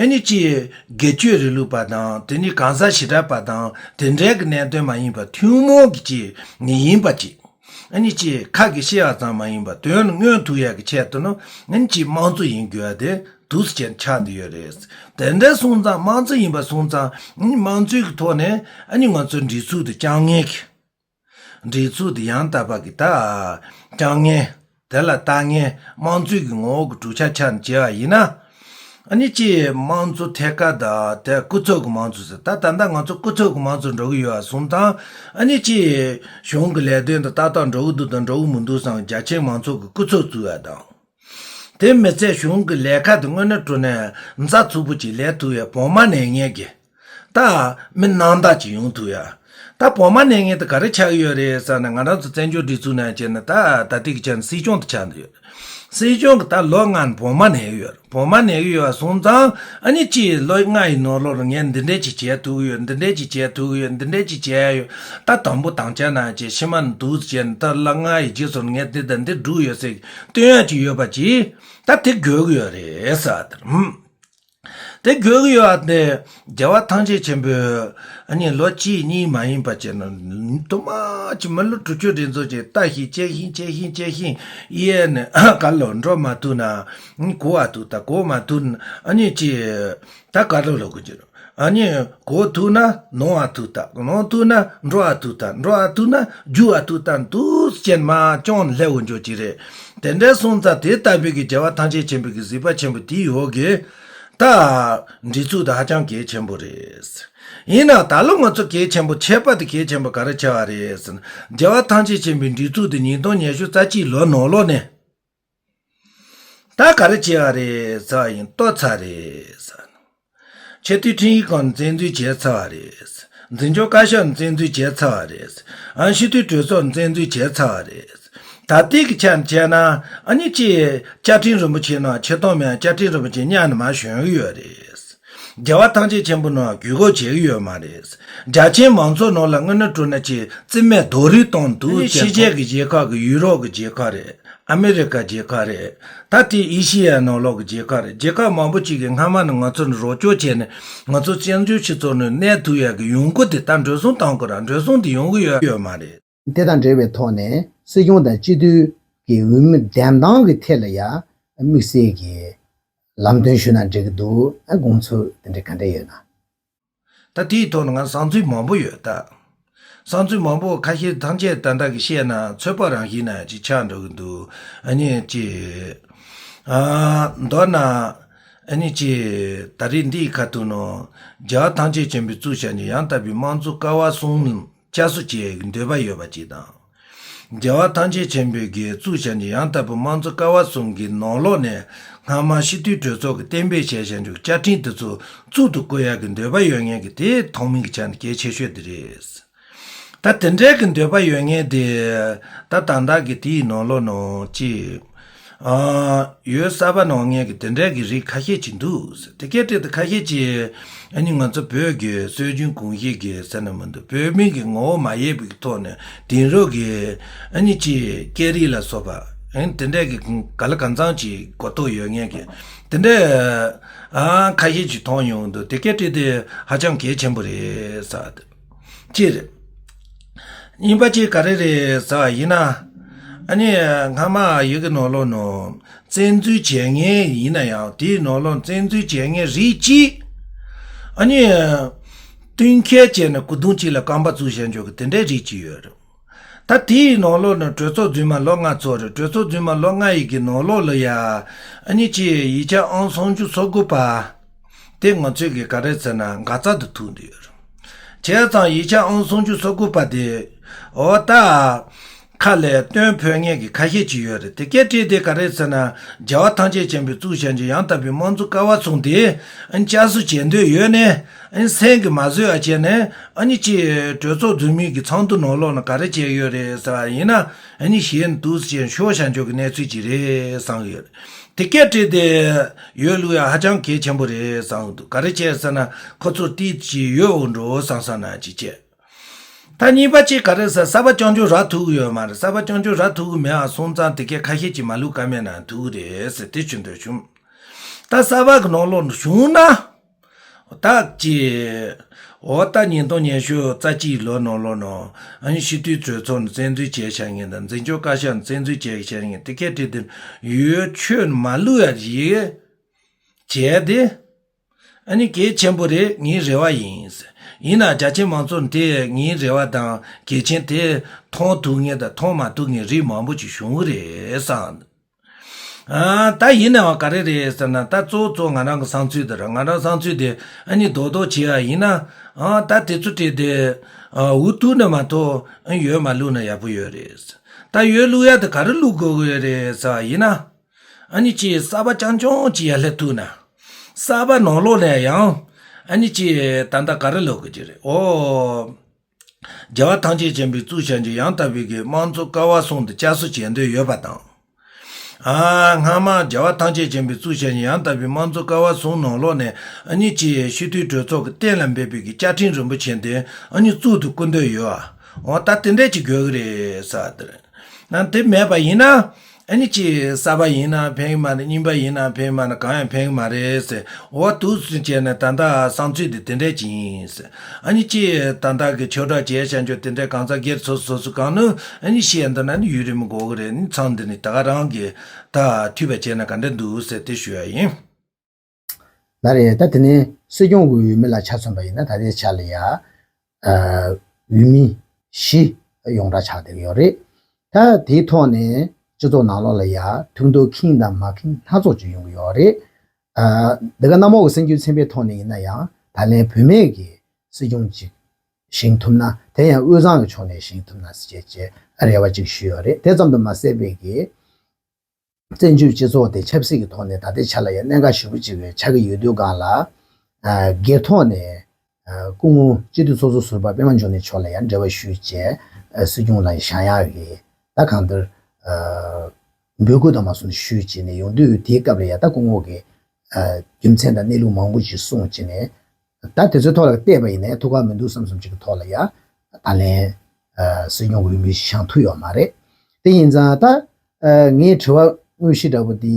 ཨ་ནི་ཅིག་སྒེར་གཅོད་རིང་ལུགས་པ་དང་དེ་ནི་གང་ཟག་ཞེ་དྲག་པ་དང་དེ་འདྲའི་གི་གནད་དོན་མ་ཡིན་པ་ཐུན་མོང་གི་ཅིག་ཡིན་པ་ཅིག་ཨ་ནི་ཅིག་ཁ་གིས་བཤད་པ་ཙམ་མ་ཡིན་པར་དོན་ལ་མངོན་ཐུབ་ཡག་གི་ཆེད་དུ་ནི་ཨ་ནི་ཅིག་དམངས་གཙོ་ཡིན་དགོས་པ་དེ་འདུག་སེ་བྱས་ཆགས་བསྡད་ཡོད་རེད། དེ་འདྲ་སོང་ཙང་དམངས་གཙོ་ཡིན་པ་སོང་ཙང་ཨ་ནི་དམངས་གཙོའི་གི་ཐོག་ནས་ཨ་ནི་ང་ཚོའི་སྒྲིག་འཛུགས་དེ་རྐྱང་ངེས་ཀྱི། སྒྲིག་འཛུགས་དེ་ཡང་དག་པ་གི་ད་རྐྱང་ངེས། དེ་ལ་ལྟ་ངན་དམངས་གཙོའི་གི་ངོ་བོ་གི་གྲུབ་ཆ་ཆ་ནས་བྱས་པ་ཡིན་ན། ཨ་ནི་ཅིག་དམངས་གཙོ་ཐད་ཀར་དང་དེ་སྐུ་ཚབ་གི་དམངས་གཙོ་ཟེར། ད་ད་ལྟ་ང་ཚོ་སྐུ་ཚབ་གི་དམངས་གཙོ་འགྲོ་གི་ཡོད་པ་སོང་ཙང་ཨ་ནི་ཅིག་གཞུང་གི་ལས་དོན་དང་ཏག་ཏག་འགྲོ་གི་འདུག་དང་འགྲོ་གི་མི་འདུག་བསམ་རྒྱ་ཆེའི་མང་ཚོགས་ཀྱི་སྐུ་ཚབ་བཙུགས་ཡ་དང་། དེ་མི་ཚད་གཞུང་གི་ལས་ཀ་དེ་དངོས་གནས་དྲང་གནས་རྩ་ཚུགས་པོ་ཅིག་ལས་ཐུབ་ཡ་བོགས་མ་ནས་ངེས་ཀྱི། ད་མི་རྣམ་དག་ཅིག་ཡོང་ཐུབ་ཡ། ད་བོགས་མ་ནས་ངེས་དེ་ག་རེ་ཆགས་ཀྱི་ཡོད་རེད་ཟེར་ན་ང་རང་ཚོ་བཙན་བྱོལ་སྒྲིག་འཛུགས་ནང་བྱས་ན་ད་ད་ལྟའི་གི་ཆ་ནས་སྲིད་སྐྱོང་དེ་ཆགས་འདུག་ཡོད། སྲིད་སྐྱོང་གི་ད་ལོ་ལྔ་བོད་མ་ནས་ཡོད། བོད་མ་ནས་ཡོད་སོང་ཙང་ཨ་ནི་ཅི་ལོ་ལྔ་ཡི་ནང་ལོགས་ལ་ངས་འདི་འདྲས་ཅིག་བྱས་ཐུབ་ཡོད། འདི་འདྲས་ཅིག་བྱས་ཐུབ་ཡོད། འདི་འདྲས་ཅིག་བྱས་ཡོད། ད་དང་པོ་དང་ཆ་ན་ཅི་ཕྱི་མ་འདུག་ཅེས་ད་ལོ་ལྔ་ཡི་རྗེས་སུ་ངས་འདི་དང་འདི་བསྒྲུབས་ཡོད་ཟེར་སྟོན་ཡ་ཅིག་ཡོད་པ་ཅིག་ད་དེ་དགོས་ཀྱི་ཡོད་རེད་ཟེར་བ་དེར། དེ་དགོས་ཀྱི་ཡོད་ཨ། དེ་རྒྱལ་བ་ཐམས་ཅད་མཁྱེན་པའི་ཨ་ནི་ལོ་གཅིག་གཉིས་མ་ཡིན་པ་བྱས་ན་དུ་མ་ཅིག་མི་ལོ་དྲུག་ཅུ་རེ་ཚོ་ཅིག་ལྟ་ཞིང་དཔྱད་ཞིང་དཔྱད་ཞིང་དཔྱད་ཞིང་ཡས་ནས་ག་ལོ་འགྲོ་མ་ཐུབ་ན་གོ་བ་ཐུབ་ད་གོ་མ་ཐུབ་ཨ་ནི་ཅི་ད་ག་ལོ་ལོ་གི་ཅི་ཨ་ནི་གོ་ཐུབ་ན་ནོར་བ་ཐུབ་ད་ནོར་ཐུབ་ན་འགྲོ་བ་ཐུབ་ད་འགྲོ་བ་ཐུབ་ན་རྒྱུ་བ་ཐུབ་ད་འདུག་ཅན་མ་ཅོང་སླེབས་འོང་འཇོག་ཅི་རེད། དེ་འདྲའི་སོང་ཙང་དེ་ལྟ་བུའི་གི་རྒྱལ་བ་ཐམས་ཅད་མཁྱེན་པའི་གི་གཟིགས་པ་ཆེན་པོ་དེའི་འོག་གི་ད་འདི་ཚོ་དེ་ཧ་ཅང་གལ་ཆེན་པོ་རེད། ཡིན་ནའང་ད་ལོ་ང་ཚོ་གལ་ཆེན་པོ་ཁྱད་པར་དུ་གལ་ཆེན་པོ་ག་རེ་ཆེ་བ་རེད་ཟེར་ན། རྒྱལ་བ་ཐམས་ཅད་མཁྱེན་པའི་འདི་ཚོ་དེ་ཉིས་སྟོང་ཉི་ཤུ་རྩ་གཅིག་ལོ་ནང་ལོགས་ནས་ད་ག་རེ་བྱས་པ་རེད་ཟེར་བ་ཡིན་ལྟོ་ཚ་རེད་ཟེར། ཆེས་མཐོའི་ཁྲིམས་ཡིག་ཁང་ནས་བཙན་འཛུལ་བྱས་ཚར་བ་རེད། འཛིན་སྐྱོང་བཀའ་ཤག་ནས་བཙན་འཛུལ་བྱས་ཚར་བ་རེད། ཨ་སྤྱི་འཐུས་གྲོས་ཚོགས་ནས་བཙན་འཛུལ་བྱས་ཚར་བ་རེད། ད་ལྟའི་གི་ཆ་ནས་བྱས་ན་ཨ་ནི་ཅི་བཅའ་ཁྲིམས་རིན་པོ་ཆེ་ནང་ཆེ་མཐོང་མེད་བཅའ་ཁྲིམས་རིན་པོ་ཆེ་གཉའ་ནས་མར་ཞོན་གི་ཡོད་རེད། རྒྱལ་བ་ཐམས་ཅད་མཁྱེན་པ་ནང་གུས་བཀུར་བྱེད་གི་ཡོད་མ་རེད། རྒྱ་ཆེའི་མང་ཚོགས་ནང་ལ་དངོས་གནས་དྲང་གནས་ཀྱི་རྩིས་མེད་རྡོག་རིལ་གཏོང་འདུག་ཨ་ནི་ཕྱི་རྒྱལ་གི་རྒྱལ་ཁབ་གི་ཡུ་རོབ་གི་རྒྱལ་ཁབ་རེད། ཨ་མི་རི་ཀ་རྒྱལ་ཁབ་རེད། ད་དེ་ཨེ་ཤི་ཡའི་ནང་ལོགས་ཀྱི་རྒྱལ་ཁབ་རེད། རྒྱལ་ཁབ་མང་པོ་ཅིག་གིས་སྔ་མ་ནས་ང་ཚོ་ནས་རོགས་སྐྱོར་བྱས་ནས་ང་ཚོ་བཙན་བྱོལ་སྤྱི་ཚོགས་ནས་གནས་ཐུབ་ཡག་གི་ཡོང་སྒོ་དེ་ད་འགྲོ་སོང་གཏོང་དགོས་ར་འགྲོ་སོང་དེ་ཡོང་གི་ཡོད་ཡོད་མ་རེད། དེ་དང་འབྲེལ་བའི་ཐོག་ནས་སྲིད་སྐྱོང་དང་སྤྱི་འཐུས་ཀྱི་འོས་མི་འདེམས་སྟངས་ཀྱི་ཐད་ལ་ཡང་དམིགས་བསལ་གྱི་ལམ་སྟོན་ཞུས་ན་འགྲིག་གི་འདུག་ཨ་དགོངས་ཚུལ་དེ་འདྲ་ག་འདྲ་ཡོད་ན། ད་དེའི་ཐོག་ནས་ང་བསམ་ཚུལ་མང་པོ་ཡོད་ད། བསམ་ཚུལ་མང་པོ་ཁ་ཤས་ཐམས་ཅད་ད་ལྟ་གི་བཤད་ན་ཚོད་དཔག་རང་བཞིན་ན་ཅིག་ཆགས་འགྲོ་གི་འདུག་ཨ་ནི་ཅི། ཨ་མདོར་ན་ཨ་ནི་ཅི་ད་རེས་འདིའི་ཁ་ཐུག་ནང་རྒྱལ་བ་ཐམས་ཅད་མཁྱེན་པའི་གཙུག་བྱ་ཉིད་ཡང་དག་པའི་དམངས་གཙོ་ཀ་བ་གསུམ་བསྐྱར་གསོ་བྱེད་ཡག་གི་འདོད་པ་ཡོད་པ་ཅིག་དང་། རྒྱལ་བ་ཐམས་ཅད་མཁྱེན་པའི་གི་གཙུག་བྱ་ཉིད་ཡང་དག་པའི་དམངས་གཙོ་ཀ་བ་གསུམ་གྱི་ནང་ལོགས་ནས་སྔ་མ་སྤྱི་འཐུས་གྲོས་ཚོགས་ཀྱིས་གཏན་འབེབས་བྱས་བཞག་རྒྱུ་བཅའ་ཁྲིམས་དེ་ཚོ་གཙུག་ཏུ་བཀོད་ཡག་གི་འདོད་པ་ཡོད་མཁན་གྱི་དེ་ཐོག་མའི་གི་ཆ་ནས་གལ་ཆེ་ཤོས་དེ་རེད། ད་དེ་འདྲའི་གི་འདོད་པ་ཡོད་མཁན་དེ་ད་ད་ལྟ་གི་དེའི་ནང་ལོགས་ནང་ཅི། ཨ་ཡོད་གསར་པ་ནང་ངས་ཀྱི་དེ་འདྲའི་གི་རིགས་ཁ་ཤས་ཅིག་འདུག་དེ་སྐད་དེ་ད་ཁ་ཤས་ཅིག་ཨ་ནི་ང་ཚོ་བོད་ཀྱི་སྲོལ་རྒྱུན་གོམས་གཤིས་ཀྱི་ཟེར་ན་མི་འདུག་བོད་མི་གི་ངོ་བོ་མ་ཡལ་བའི་ཐོག་ནས་དེང་རབས་ཀྱི་ཨ་ནི་ཅིག་སྐད་རིགས་ལ་སོགས་པ་ཨ་ནི་དེ་འདྲའི་གི་ག་ལ་གང་འཚམ་ཅིག་གོ་རྟོགས་ཡོད་མཁན་གྱི་དེ་འདྲའི་ཨ་ཁ་ཤས་ཅིག་མཐོང་ཡོང་འདུག་དེ་སྐད་དེ་དེ་ཧ་ཅང་གལ་ཆེན་པོ་རེད་ཟེར། གཅིག་རེད། གཉིས་པ་གཅིག་ག་རེ་རེད་ཟེར་བ་ཡིན་ན། ཨ་ནི་སྔ་མ་ཡི་གེ་ནང་ལོགས་ནང་བཙན་འཛུལ་བྱེད་མཁན་ཡིན་ན་ཡང་དེའི་ནང་ལོགས་བཙན་འཛུལ་བྱེད་མཁན་རིགས་གཅིག་ཨ་ནི་བསྟུན་མཁས་བྱས་ནས་སྐུ་གདུང་གཅིག་ལ་རྐང་པ་བཙུགས་བཞག་འཇོག་གི་དེ་འདྲའི་རིགས་གཅིག་ཡོད་རེད། ད་དེའི་ནང་ལོགས་ནང་གྲོས་ཚོགས་རྫུན་མ་ལོ་ལྔ་ཚོགས་རེད། གྲོས་ཚོགས་རྫུན་མ་ལོ་ལྔ་ཡི་གི་ནང་ལོགས་ལ་ཡ་ཨ་ནི་གཅིག་ཡིག་ཆ་ཨང་སུམ་ཅུ་སོ་དགུ་པ། དེ་ང་ཚོས་ཀྱི་ག་རེ་ཟེར་ན་འགག་རྩ་དུ་ཐུག་འདུག་ཡོད་རེད། བྱས་ཙང་ཡིག་ཆ་ཨང་སུམ་ཅུ་སོ་དགུ་པ་དེ་འོ་ད་ཁ་ལས་བཏོན་ཕོད་མཁན་གྱི་ཁ་ཤས་ཅིག་ཡོད་རེད། དེ་སྐད་བྲིས་དེ་ག་རེ་ཟེར་ན་རྒྱལ་བ་ཐམས་ཅད་མཁྱེན་པའི་གཙུག་བྱ་ཉིད་ཡང་དག་པའི་དམངས་གཙོ་ཀ་བ་གསུམ་དེ་བསྐྱར་གསོ་བྱེད་འདོད་ཡོད་ནས་སེམས་ཀྱིས་མ་བཟོད་པ་བྱས་ནས་ཨ་ནི་ཅིག་གྲོས་ཚོགས་རྫུན་མའི་གི་ཚོགས་འདུ་ནང་ལོགས་ན་ག་རེ་བྱས་ཡོད་རེད་ཟེར་བ་ཡིན་ན་ཨ་ནི་གཞན་དུ་ཅན་ཤོར་བྱ་འཇོག་གི་གནས་ཚུལ་ཅིག་རེད་བསམ་གི་ཡོད་རེད། དེ་སྐད་བྲིས་ཏེ་ཡོད་ལུགས་ཡ་ཧ་ཅང་གལ་ཆེན་པོ་རེད་བསམ་གི་འདུག་ག་རེ་བྱས་ཟེར་ན་ཁོ་ཚོར་ཏིས་ཅིག་ཡོད་འོང་འགྲོ་བསམ་བསམ་ན་ཅིག་བྱས། ད་གཉིས་པ་གཅིག་ག་རེ་ཟེར་གསར་པ་རྐྱང་རྐྱང་རག་ཐུབ་གི་ཡོད་མ་རེད། གསར་པ་རྐྱང་རྐྱང་རག་ཐུབ་གི་མེད་ཨ་སོང་ཙང་དེ་སྐད་ཁ་ཤས་ཅིག་མ་ལུས་ཀ་མེད་ན་ཐུབ་གི་རེད་ཟེར་དེ་བྱུང་འདོད་བྱུང་། ད་གསར་པ་གི་ནང་ལོགས་ནས་བྱུང་ན། ད་ཅི། འོ་ད་ཉིས་སྟོང་ཉི་ཤུ་རྩ་གཅིག་ལོ་ནང་ལོགས་ནང་ཨ་ནི་སྤྱི་འཐུས་གྲོས་ཚོགས་ནས་བཙན་འཛུལ་བྱས་བཞག་མཁན་དང་འཛིན་སྐྱོང་བཀའ་ཤག་ནས་བཙན་འཛུལ་བྱས་བཞག་མཁན་དེ་སྐད་བྲིས་དེ་ཡོད་ཆོད་མ་ལུས་ཡ་ཡིས་བྱས་ཏེ། ཨ་ནི་གལ་ཆེན་པོ་རེད་ངའི་རེ་བ་ཡིན། ཡིན་ན་རྒྱ་ཆེ་མང་ཚོགས་དེ་ངའི་རེ་བ་དང་གལ་ཆེན་དེ་མཐོང་ཐུབ་མཁན་དང་མཐོང་མ་ཐུབ་མཁན་རིགས་མང་པོ་ཅིག་བྱུང་གི་རེད་བསམ། ཨ་ད་ཡིན་ནའང་ག་རེ་རེད་ཟེར་ན་ད་གཙོ་བོ་གཙོ་བོ་ང་རང་གི་བསམ་ཚུལ་དེ་རེད། ང་རང་བསམ་ཚུལ་དེ་ཨ་ནི་རྡོག་རྡོག་བྱེད་ཡ་ཡིན་ན་ཨ་ད་དེ་ཚོ་བྲིས་ཏེ་ཨ་འུ་ཐུག་ནས་མ་གཏོགས་ཨ་ཡོད་མ་བླུགས་ན་ཡག་པོ་ཡོད་རེད། ད་ཡོད་བླུགས་ཡ་དེ་ག་རེ་བླུགས་དགོས་ཀྱི་ཡོད་རེད་ཟེར་བ་ཡིན་ན། ཨ་ནི་ཅིག་གསར་པ་རྐྱང་རྐྱང་ཅིག་ཡར་སླེབས་ཐུབ་ན། གསར་པ་ནང་ལོགས་ནས་ཡང་ཨ་ནི་ཅིག་ད་ལྟ་ག་རེ་ལབ་དགོས་ཀྱི་རེད་ཨོ། རྒྱལ་བ་ཐམས་ཅད་མཁྱེན་པའི་གཙུག་བྱ་ཉིད་ཡང་དག་པའི་གི་དམངས་གཙོ་ཀ་བ་གསུམ་དུ་བསྐྱར་གསོ་བྱེད་འདོད་ཡོད་པ་དང་། ཨ། སྔ་མ་རྒྱལ་བ་ཐམས་ཅད་མཁྱེན་པའི་གཙུག་བྱ་ཞིང་ཡང་དག་པའི་དམངས་གཙོ་ཀ་བ་གསུམ་ནང་ལོགས་ནས་ཨ་ནི་ཅིག་སྤྱི་འཐུས་གྲོས་ཚོགས་ཀྱི་གཏན་ལ་འབེབས་པའི་གི་བཅའ་ཁྲིམས་རིན་པོ་ཆེ་འདི་ཨ་ནི་གཙུག་ཏུ་བཀུར་འདོད་ཡོད་ཨ། འོ་ད་དེ་འདྲས་ཅིག་དགོས་ཀྱི་རེད་ཟེར་བ་དེ་རེད། ན་དེ་མེད་པ་ཡིན་ན་ཨ་ནི་ཅིག་གསར་པ་ཡིན་ན་ཕན་གི་མ་རེད། རྙིང་པ་ཡིན་ན་ཕན་གི་མ་རེད། གང་ཡང་ཕན་གི་མ་རེད་ཟེར། འོ་འདུག་སེ་བྱས་ནས་ད་ལྟ་བསམ་ཚུལ་འདི་དེ་འདྲས་ཅིག་ཡིན་ཟེར། ཨ་ནི་ཅིག་ད་ལྟ་གི་ཆོས་གྲགས་བྱས་བྱ་འཇོག་དེ་འདྲས་གང་ཚ་སྒེར་སོ་སོ་སོ་གང་ནུས་ཨ་ནི་བཤད་འདི་ན་ནི་ཡུན་རིང་མི་འགོར་གི་རེད། ནི་མཚམས་འདི་ནི་ད་ག་རང་གི་ད་འཐུས་པ་བྱས་ན་ག་འདྲ་འདུག་ཟེར་དེ་ཞུ་ཡ་ཡིན། ད་རེད། ད་དེ་ནས་སྲིད་སྐྱོང་གི་འོས་མི་ལ་ཆ་མཚོན་པ་ཡིན་ན་ད་ལྟའི་ཆ་ལ་ཡ། ཨ། འོས་མི་བཞི་ཡོངས་གྲགས་ཆགས་བསྡད་ཡོད་རེད། ད་དེའི་ཐོག་ནས་སྤྱི་ཚོགས་ནང་ལོགས་ལ་ཡ་ཐུགས་འདོད་ཁེངས་དང་མ་ཁེངས་སྣ་ཚོགས་ཅིག་ཡོང་གི་ཡོད་རེད། ཨ། འདི་ག་གནམ་འོག་གི་སེམས་རྒྱུད་ཚན་པའི་ཐོག་ནས་ཡིན་ན་ཡང་ད་ལན་བུད་མེད་ཀྱི་སྲིད་སྐྱོང་ཅིག་བཞེངས་ཐུབ་ན། དེ་ཡང་དབུས་གཙང་གི་ཕྱོགས་ནས་བཞེངས་ཐུབ་ན་ཟེར་བྱས་རེ་བ་ཅིག་ཞུས་ཡོད་རེད། དེ་ཙམ་དུ་མ་ཟད་པའི་གི་བཙན་བྱོལ་སྤྱི་ཚོགས་དེ་ཆབ་སྲིད་ཀྱི་ཐོག་ནས་ད་ལྟའི་ཆ་ལ་ཡང་གནད་འགག་ཞེ་པོ་ཅིག་ཆགས་ཀྱི་ཡོད་དུས་སྒང་ལ། ཨ། སྒེར་ཐོག་ནས་ཨ་སྐུ་ངོ་སྤྱི་འཐུས་ཚོགས་གཙོ་ཟུར་པ་པད་མ་འབྱུང་གནས་མཆོག་ལ་ཡང་འབྲེལ་བ་ཞུས་བྱས། ཨ། སྲིད་སྐྱོང་ལ་བཞེངས་ཡག་གི་ད་གང་ལྟར་ཨ་འབོད་སྐུལ་དང་མ་སོང་ཞུས་བྱས་ནས་ཡོང་དུས། དེའི་སྐབས་ལ་ཡང་ད་སྐུ་ངོ་གིས་ཨ་རྒྱུ་མཚན་དང་གནས་ལུགས་མང་པོ་ཞིག་གསུངས་བྱས་ནས། ད་དེ་ཚོའི་ཐོག་ལ་བལྟས་པ་ཡིན་ན་ཐུགས་ཁག་མི་འདུག་བསམ་བསམ་ཅིག་གི་ཐོག་ལ་ཡ། ད་ལན་ཨ་སྲིད་སྐྱོང་གི་འོས་མི་བཞེངས་ཐུབ་ཡོད་མ་རེད། དེ་ཡིན་ཙང་ད་ཨ་ངའི་དྲི་བ་དངོས་གཞི་འདྲ་པོ་དེ།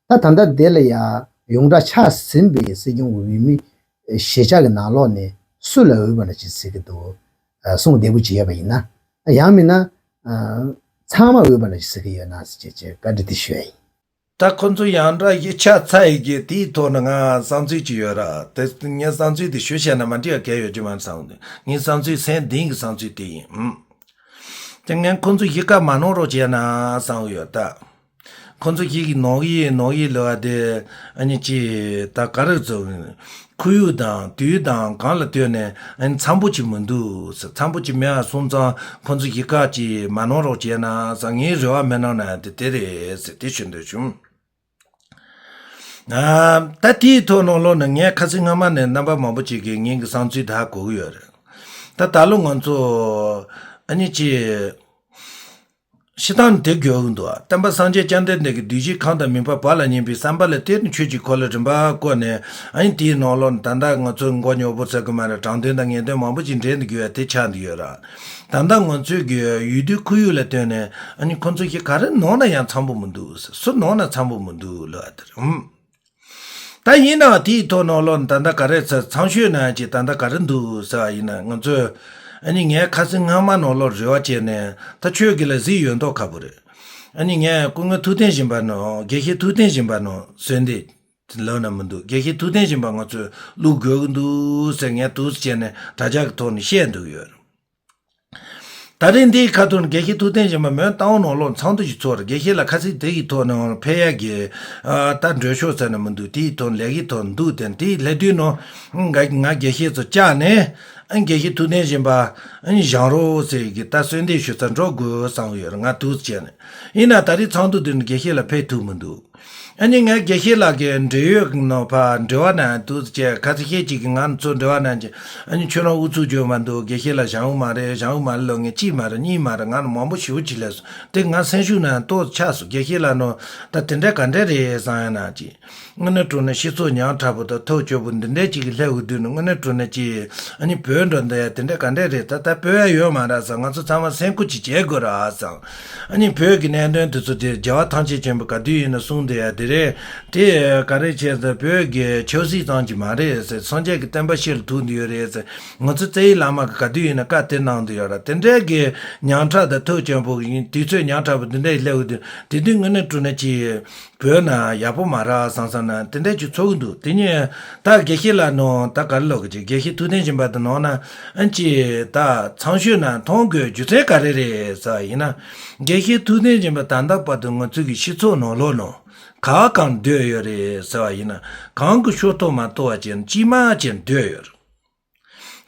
ད་ད་ལྟ་དེ་ལ་ཡ་ཡོངས་གྲགས་ཆགས་ཟིན་པའི་སྲིད་སྐྱོང་གི་འོས་མི་ཞེ་དྲག་གི་ནང་ལོགས་ནས་སུ་ལ་འོས་པ་འདྲ་ཅིག་གཟིགས་ཀྱི་འདུག་ཨ་གསུང་བདེ་པོ་ཅིག་ཡོད་པ་ཡིན་ན། ཡང་མིན་ན་ཨ་ཚང་མ་འོས་པ་འདྲ་ཅིག་གཟིགས་ཀྱི་ཡོད་ན་ཟེར་བྱས་བྱས་བཀའ་འདྲི་དེ་ཞུ་ཡ་ཡིན། ད་ཁོ་ཚོ་ཡང་འདྲ་ཡིག་ཆ་ཚ་ཡི་གི་དེའི་ཐོག་ནས་ང་བསམ་ཚུལ་ཅིག་ཡོད་ར། དེ་ངའི་བསམ་ཚུལ་དེ་ཞུ་བྱས་ན་མ་འགྲིག་ཡ་གལ་ཡོད་ཀྱི་མ་བསམ། ངའི་བསམ་ཚུལ་སེམས་གཏིང་གི་བསམ་ཚུལ་དེ་ཡིན། ཨུམ། དེ་ངས་ཁོ་ཚོ་གཞིས་ཀ་མ་གནང་རོགས་བྱས་ན་བསམ་ཡོད་ད། ཁོ་ཚོ་གཞིས་ཀྱི་ནང་གི་ནང་གི་ལོ་བ་དེ་ཨ་ནི་ཅི་ད་ག་རེ་ཚོ། ཁོར་ཡུག་དང་དུས་དང་གང་ལ་ལྟོས་ནས་ཨ་ནི་འཚམ་པོ་ཅིག་མི་འདུག་ཟེར། འཚམ་པོ་ཅིག་མེད་པ་སོང་ཙང་ཁོ་ཚོ་གཞིས་ཀ་ཅིག་མ་གནང་རོགས་བྱས་ན་ཟེར། ངའི་རེ་བ་མི་གནང་ན་དེ་དེ་རེད་ཟེར་དེ་ཞུ་འདོད་བྱུང་། ཨ། ད་དེའི་ཐོག་ནང་ལོགས་ནས་ངས་ཁ་སང་སྔ་མ་ནས་རྣམ་པ་མང་པོ་ཅིག་གིས་ངེད་ཀྱི་བསམ་ཚུལ་དེ་ཧ་གོ་གི་ཡོད་རེད། ད་ད་ལོ་ང་ཚོ་ཨ་ནི་ཅིག་ཤི་སྟངས་དེ་དགོས་ཀྱི་འདུག་སྟོན་པ་སངས་རྒྱས་བཅོམ་ལྡན་འདས་ཀྱིས་གདུལ་བྱའི་ཁམས་དང་མི་འཕགས་པ་ལ་སྙན་པའི་བསམ་པ་ལ་བརྟེན་ནས་ཆོས་ཀྱི་འཁོར་ལོ་རིམ་པ་བསྐོར་ནས། ཨ་ནི་དེའི་ནང་ལོགས་ནས་ད་ལྟ་ང་ཚོ་མགོ་ཉོག་པོ་ཟེར་གི་མ་རེད། དྲང་དོན་དང་ངེས་དོན་མང་པོ་ཅིག་འདྲེན་དུ་དགོས་ཡ་དེ་ཆགས་འདུག་ཡོད་ར། ད་ལྟ་ང་ཚོའི་གི་ཡུལ་དུས་ཁོར་ཡུག་ལ་ལྟོས་ནས་ཨ་ནི་ཁོ་ཚོ་ཞིག་ག་རེ་ནང་ན་ཡང་འཚམ་པོ་མི་འདུག་སུ་ནང་ན་འཚམ་པོ་མི་འདུག་ལབ་ཡ་དེ་རེད། ད་ཡིན་ནའང་དེའི་ཐོག་ནང་ལོགས་ནས་ད་ལྟ་ག་རེ་ཚ་ཚང་ཤོས་ན་ཅིག་ད་ལྟ་ག་རེ་འདུག་ཟེར་བ་ཡིན་ན། ང་ཚོས་ཨ་ནི་ངས་ཁ་སང་སྔ་མ་ནང་ལོགས་རེ་བ་བྱས་ནས་ད་ཆོས་ཀྱི་ལ་གཟིགས་ཡོད་མདོག་ཁ་པོ་རེད། ཨ་ནི་ངས་སྐུ་ངོ་ཐུབ་བསྟན་སྦྱིན་པ་ནང་། དགེ་བཤེས་ཐུབ་བསྟན་སྦྱིན་པ་ནང་གསོལ་འདེབས་ལབ་ན་མི་འདུག་དགེ་བཤེས་ཐུབ་བསྟན་སྦྱིན་པ་ང་ཚོས་བླུག་དགོས་ཀྱི་འདུག་ཟེར་ངས་འདུག་སེ་བྱས་ནས་དྲ་རྒྱ་གི་ཐོག་ནས་བཤད་འདུག་ཡོད། ད་རིང་འདིའི་ཁ་ཐུག་ནས་དགེ་བཤེས་ཐུབ་བསྟན་སྦྱིན་པ་མོན་རྟ་དབང་ནང་ལོགས་ཚོགས་འདུ་ཞིག་ཚོགས་རེད། དགེ་བཤེས་ལགས་ཁ་སང་དེ་གི་ཐོག་ནས་ཕེབས་ཡག་གི་ཨ་ད་འགྲོ་ཤོག་ཟེར་ན་མི་འདུག་དེའི་ཐོག་ལས་ཀའི་ཐོག་འདུག་དེ་དེའི་སླེབས་དུས་ནང་ང་ང་དགེ་བཤེས་ཚོ་བཅར་ནས་ཨ་དགེ་བཤེས་ཐུབ་བསྟན་སྦྱིན་པ་ཨ་བཞེངས་རོགས་ཟེར་གི་ད་གསོལ་འདེབས་ཞུ་ས་འགྲོ་དགོས་བསམ་གི་ཡོད་རེད། ང་འདུག་སེ་བྱས་ནས། ཡིན་ན་ད་རིང་ཚོགས་འདུ་དེ་ནས་དགེ་བཤེས་ལགས་ཕེབས་ཐུབ་མི་འདུག་ཨ་ནི་ངས་དགེ་བཤེས་ལགས་ཀྱི་འབྲེལ་ཡོད་ཀྱི་ནང་ཕར་འབྲེལ་བ་གནང་འདུག་ཅེས་ཁ་ཚིག་ཤེས་ཅིག་གིས་ང་ཚོ་འབྲེལ་བ་གནང་ཅིག་ཨ་ནི་ཁྱོད་རང་ཨུ་ཚུགས་བརྗོད་མ་འདུག་དགེ་བཤེས་ལགས་བཞེངས་མ་རེད། བཞེངས་མ་རེད་ལབ་མཁན་གཅིག་མ་རེད་གཉིས་མ་རེད། ང་ལ་མང་པོ་ཞེ་པོ་ཅིག་སླེབས་སོང་། དེ་ང་སེམས་ཤུགས་ནང་ཏོག་ཆགས་སོང་། དགེ་བཤེས་ལགས་ནང་ད་དེ་འདྲ་ག་འདྲ་རེད་བསམ་ཡ་ན་ཅིག་དངོས་གནས་དྲང་གནས་སྤྱི་ཚོགས་ཉག་ཕྲ་པོ་དང་ཐབས་སྐྱོ་པོ་འདི་འདྲ་ཅིག་གིས་སླེབས་ཡོང་དུས་ནི་དངོས་གནས་དྲང་གནས་ཅིག་ཨ་ནི་བོད་འགྲོ་འདི་ཡ་དེ་འདྲ་ག་འདྲ་རེད། ད་ད་བོད་ཡ་ཡོད་མ་རེད་བསམ། ང་ཚོ་ཚང་མ་སེམས་ཁུར་ཅིག་བྱེད་དགོས་རེད་བསམ། ཨ་ནི་བོད་ཀྱི་གནད་དོན་དེ་ཚོ་དེ་རྒྱལ་བ་ཐམས་ཅད་མཁྱེན་པས་ག་དུས་ཡིན་ན་གསུངས་བསྡད་ཡ་དེ་རེད། དེ་ག་རེ་བྱས་ཟེར་བོད་ཀྱི་ཆབ་སྲིད་ཙམ་གྱི་མ་རེད་ཟེར། སངས་རྒྱས་ཀྱི་བསྟན་པ་ཕྱི་ལ་ཐུག་འདི་ཡོད་རེད་ཟེར། ང་ཚོ་རྩ་བའི་བླ་མ་གིས་ག་དུས་ཡིན་ན་བཀའ་དེ་གནང་འདི་ཡོད་རེད། དེ་འདྲའི་གི་ཉག་ཕྲ་དང་ཐབས་སྐྱོ་པོ་ཡིན་དུས་ཚོད་ཉག་ཕྲ་པོ་དེ་འདྲ་ཡི་སླེབས་ཡོང་དུས་དེ་དུས་དངོས་གནས་དྲང་གནས་ཅིག་བོད་ནང་ཡག་པོ་མ་རེད་བསམ་བསམ་ན་དེ་འདྲ་ཅིག་ཚོར་གི་འདུག་དེ་ནས་ད་དགེ་བཤེས་ལགས་ནང་ད་ག་རེ་ལབ་དགོས་ཀྱི། དགེ་བཤེས་ཐུབ་བསྟན་སྦྱིན་པ་དེ་ནང་ན་ཨ་ཅེ་ད་ཚང་ཤོས་ན་མཐོང་དགོས་རྒྱུ་མཚན་ག་རེ་རེད་ཟེར་བ་ཡིན་ན། དགེ་བཤེས་ཐུབ་བསྟན་སྦྱིན་པ་ད་ལྟ་བར་དུ་ང་ཚོའི་གི་སྤྱི་ཚོགས་ནང་ལོགས་ནང་ག་གང་སྡོད་ཡོད་རེད་ཟེར་བ་ཡིན་ན། གང་གི་ཤོག་ཐོག་མ་གཏོགས་པ་ཅན་དཀྱུས་མ་ཅན་སྡོད་ཡོད་རེད།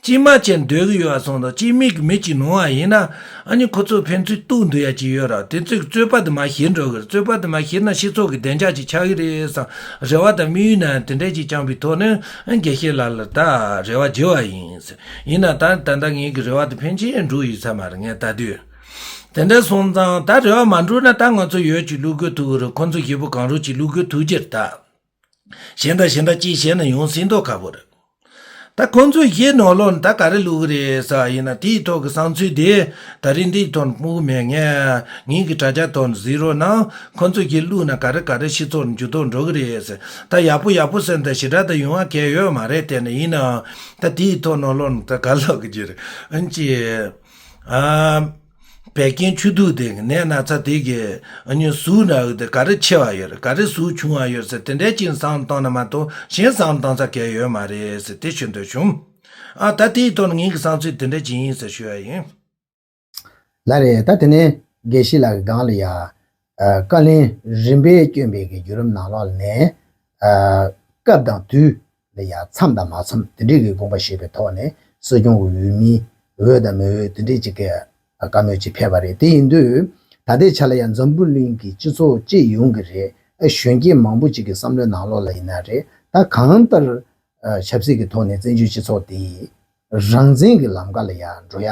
དཀྱུས་མ་ཅན་སྡོད་ཀྱི་ཡོད་པ་སོང་དང་དཀྱུས་མའི་གི་མི་གཅིག་ནོར་བ་ཡིན་ན། ཨ་ནི་ཁོ་ཚོ་ཕན་ཚུན་གཏུག་འདོད་ཡ་གཅིག་ཡོད་ར། དེ་ཚོས་རྩོད་པ་དེ་མར་གཞིར་འགྲོ་གི་རེད། རྩོད་པ་དེ་མར་གཞིར་ན་སྤྱི་ཚོགས་ཀྱི་བདེ་འཇགས་ཅིག་ཆགས་ཀྱི་རེད་བསམ། རེ་བ་དང་དམིགས་ཡུལ་ན་དེ་འདྲས་ཅིག་བཅངས་པའི་ཐོག་ནས་ཨ་དགེ་བཤེས་ལགས་ལ་ད་རེ་བ་བྱེད་པ་ཡིན། ཡིན་ན་ད་ད་ལྟ་ངེད་ཀྱི་རེ་བ་དེ་ཕན་ཆད་འགྲུབ་ཡོད་ས་མ་རེད། ངས་ལྟ་དུས་ དེ་འདྲ་སོང་ཙང་ད་རེ་བ་མ་འགྲུབ་ན་ད་ང་ཚོ་ཡོད་ཅིག་བླུག་དགོས་ཐུག་གི་རེད། ཁོ་ཚོ་ཞེ་པོ་གང་རུང་ཅིག་བླུག་དགོས་ཐུག་ཀྱི་རེད་ད། གཞན་དང་གཞན་དག་ཅིག་བྱས་ན་ཡོང་སྲིད་མདོག་ཁ་པོ་རེད། ད་ཁོ་ཚོས་གཞས་ནང་ལོགས་ནས་ད་ག་རེ་བླུག་གི་རེད་ཟེར་བ་ཡིན་ན། དེའི་ཐོག་གི་བསམ་ཚུལ་དེ་ད་རིང་འདིའི་ཐོག་ནས་སྨོས་མེད། ངས་ངེད་ཀྱི་དྲ་རྒྱ་ཐོག་ནས་གཟིགས་རོགས་གནང་། ཁོ་ཚོས་གཞས་བླུགས་ན་ག་རེ་ག་རེ་སྤྱི་ཚོགས་ནས་འགྱུར་ལྡོག་འགྲོ་གི་རེད་ཟེར། ད་ཡག་པོ་ཡག་པོ་ཟེར་ནས་ད་ཞེ་དྲག་ད་ཡོང་བ་གལ་ཡོད་མ་རེད། དེ་ནས་ཡིན་ནའང་ད་དེའི་ཐོག་ནང་ལོགས་ནས་ད་ག་ལབ་གི་རེད། ཨ་ནི་ཅི། ཨ། བད་ཀན་ཆུ་དུག་དེ་གི་ནད་ན་ཚ་དེ་གི་ཨ་ནི་ཟུག་ན་འོ་དེ་ག་རེ་ཆེ་བ་ཡོད་རེད། ག་རེ་ཟུག་ཆུང་བ་ཡོད་ཟེར། དེ་འདྲའི་ཅིག་བསམ་བཏང་ན་མ་གཏོགས་གཞན་བསམ་བཏང་ས་གལ་ཡོད་མ་རེད་ཟེར་དེ་ཞུ་འདོད་བྱུང་། ཨ། ད་དེའི་ཐོག་ནས་ངེད་ཀྱི་བསམ་ཚུལ་དེ་འདྲ་ཅིག་ཡིན་ཟེར་ཞུ་ཡ་ཡིན། ལགས་རེད། ད་དེ་ནས་དགེ་བཤེས་ལགས་ཀྱི་སྒང་ལ་ཡ། ཨ། བཀའ་ལན་རིམ་པས་བསྐྱོན་པའི་གི་བརྒྱུད་རིམ་ནང་ལོགས་ནས། ཨ། སྐབས་དང་དུས་ལ་ཡ་མཚམས་དང་མ་མཚམས་དེ་འདྲའི་གི་དགོངས་པ་བཞེས་པའི་ཐོག་ནས་སྲིད་སྐྱོང་གི་འོས་མི་འོས་དང་མི་འོས་དེ་འདྲའི་ཅིག་གི་བཀའ་མོལ་ཅིག་ཕེབས་པ་རེད། དེ་ཡིན་དུས་ད་ལྟའི་ཆ་ལ་ཡང་འཛམ་བུ་གླིང་གི་སྤྱི་ཚོགས་སྤྱི་ཡོངས་ཀྱི་རེད། ཨ། གཞོན་སྐྱེས་མང་པོ་ཅིག་གི་བསམ་བློའི་ནང་ལོགས་ལ་ཡིན་ན་རེད། ད་གང་ལྟར། ཨ། ཆབ་སྲིད་ཀྱི་ཐོག་ནས་བཙན་བྱོལ་སྤྱི་ཚོགས་དེ་རང་བཙན་གྱི་ལམ་ཁ་ལ་ཡང་འགྲོ་ཡ་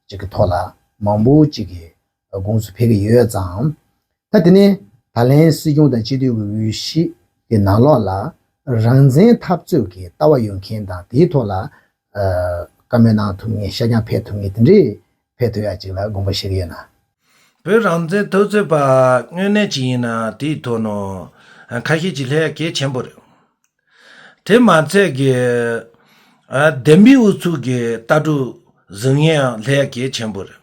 ཅིག་གི་ཐོག་ལ་མང་པོ་ཅིག་གིས་དགོངས་ཚུལ་ཕེབས་ཀྱི་ཡོད་ཙང་། ད་དེ་ནས་ད་ལན་སྲིད་སྐྱོང་དང་སྤྱི་འཐུས་ཀྱི་འོས་གཞི་གི་ནང་ལོགས་ལ་རང་བཙན་འཐབ་རྩོད་ཀྱི་ལྟ་བ་ཡོད་མཁན་དང་དེའི་ཐོག་ལ། ཨ། བཀའ་མོལ་གནང་ཐུབ་མཁན། ཤར་རྒྱང་ཕེབས་ཐུབ་མཁན་དེ་འདྲས་ཕེབས་ཐུབ་ཡ་ཅིག་ལ་དགོངས་པ་བཞེས་ཀྱི་ཡོད་ན། བོད་རང་བཙན་འཐབ་རྩོད་པ་དངོས་གནས་ཅིག་ཡིན་ན་དེའི་ཐོག་ནས་ཁ་ཤས་ཅིག་སླེབས་ཡ་གལ་ཆེན་པོ་རེད། དེ་མ་ཚད་ཀྱི། ཨ། བདེན་པའི་ཨུ་ཚུགས་ཀྱི་ལྟ་གྲུབ་འཛིན་མཁན་ཡང་སླེབས་ཡ་གལ་ཆེན་པོ་རེད།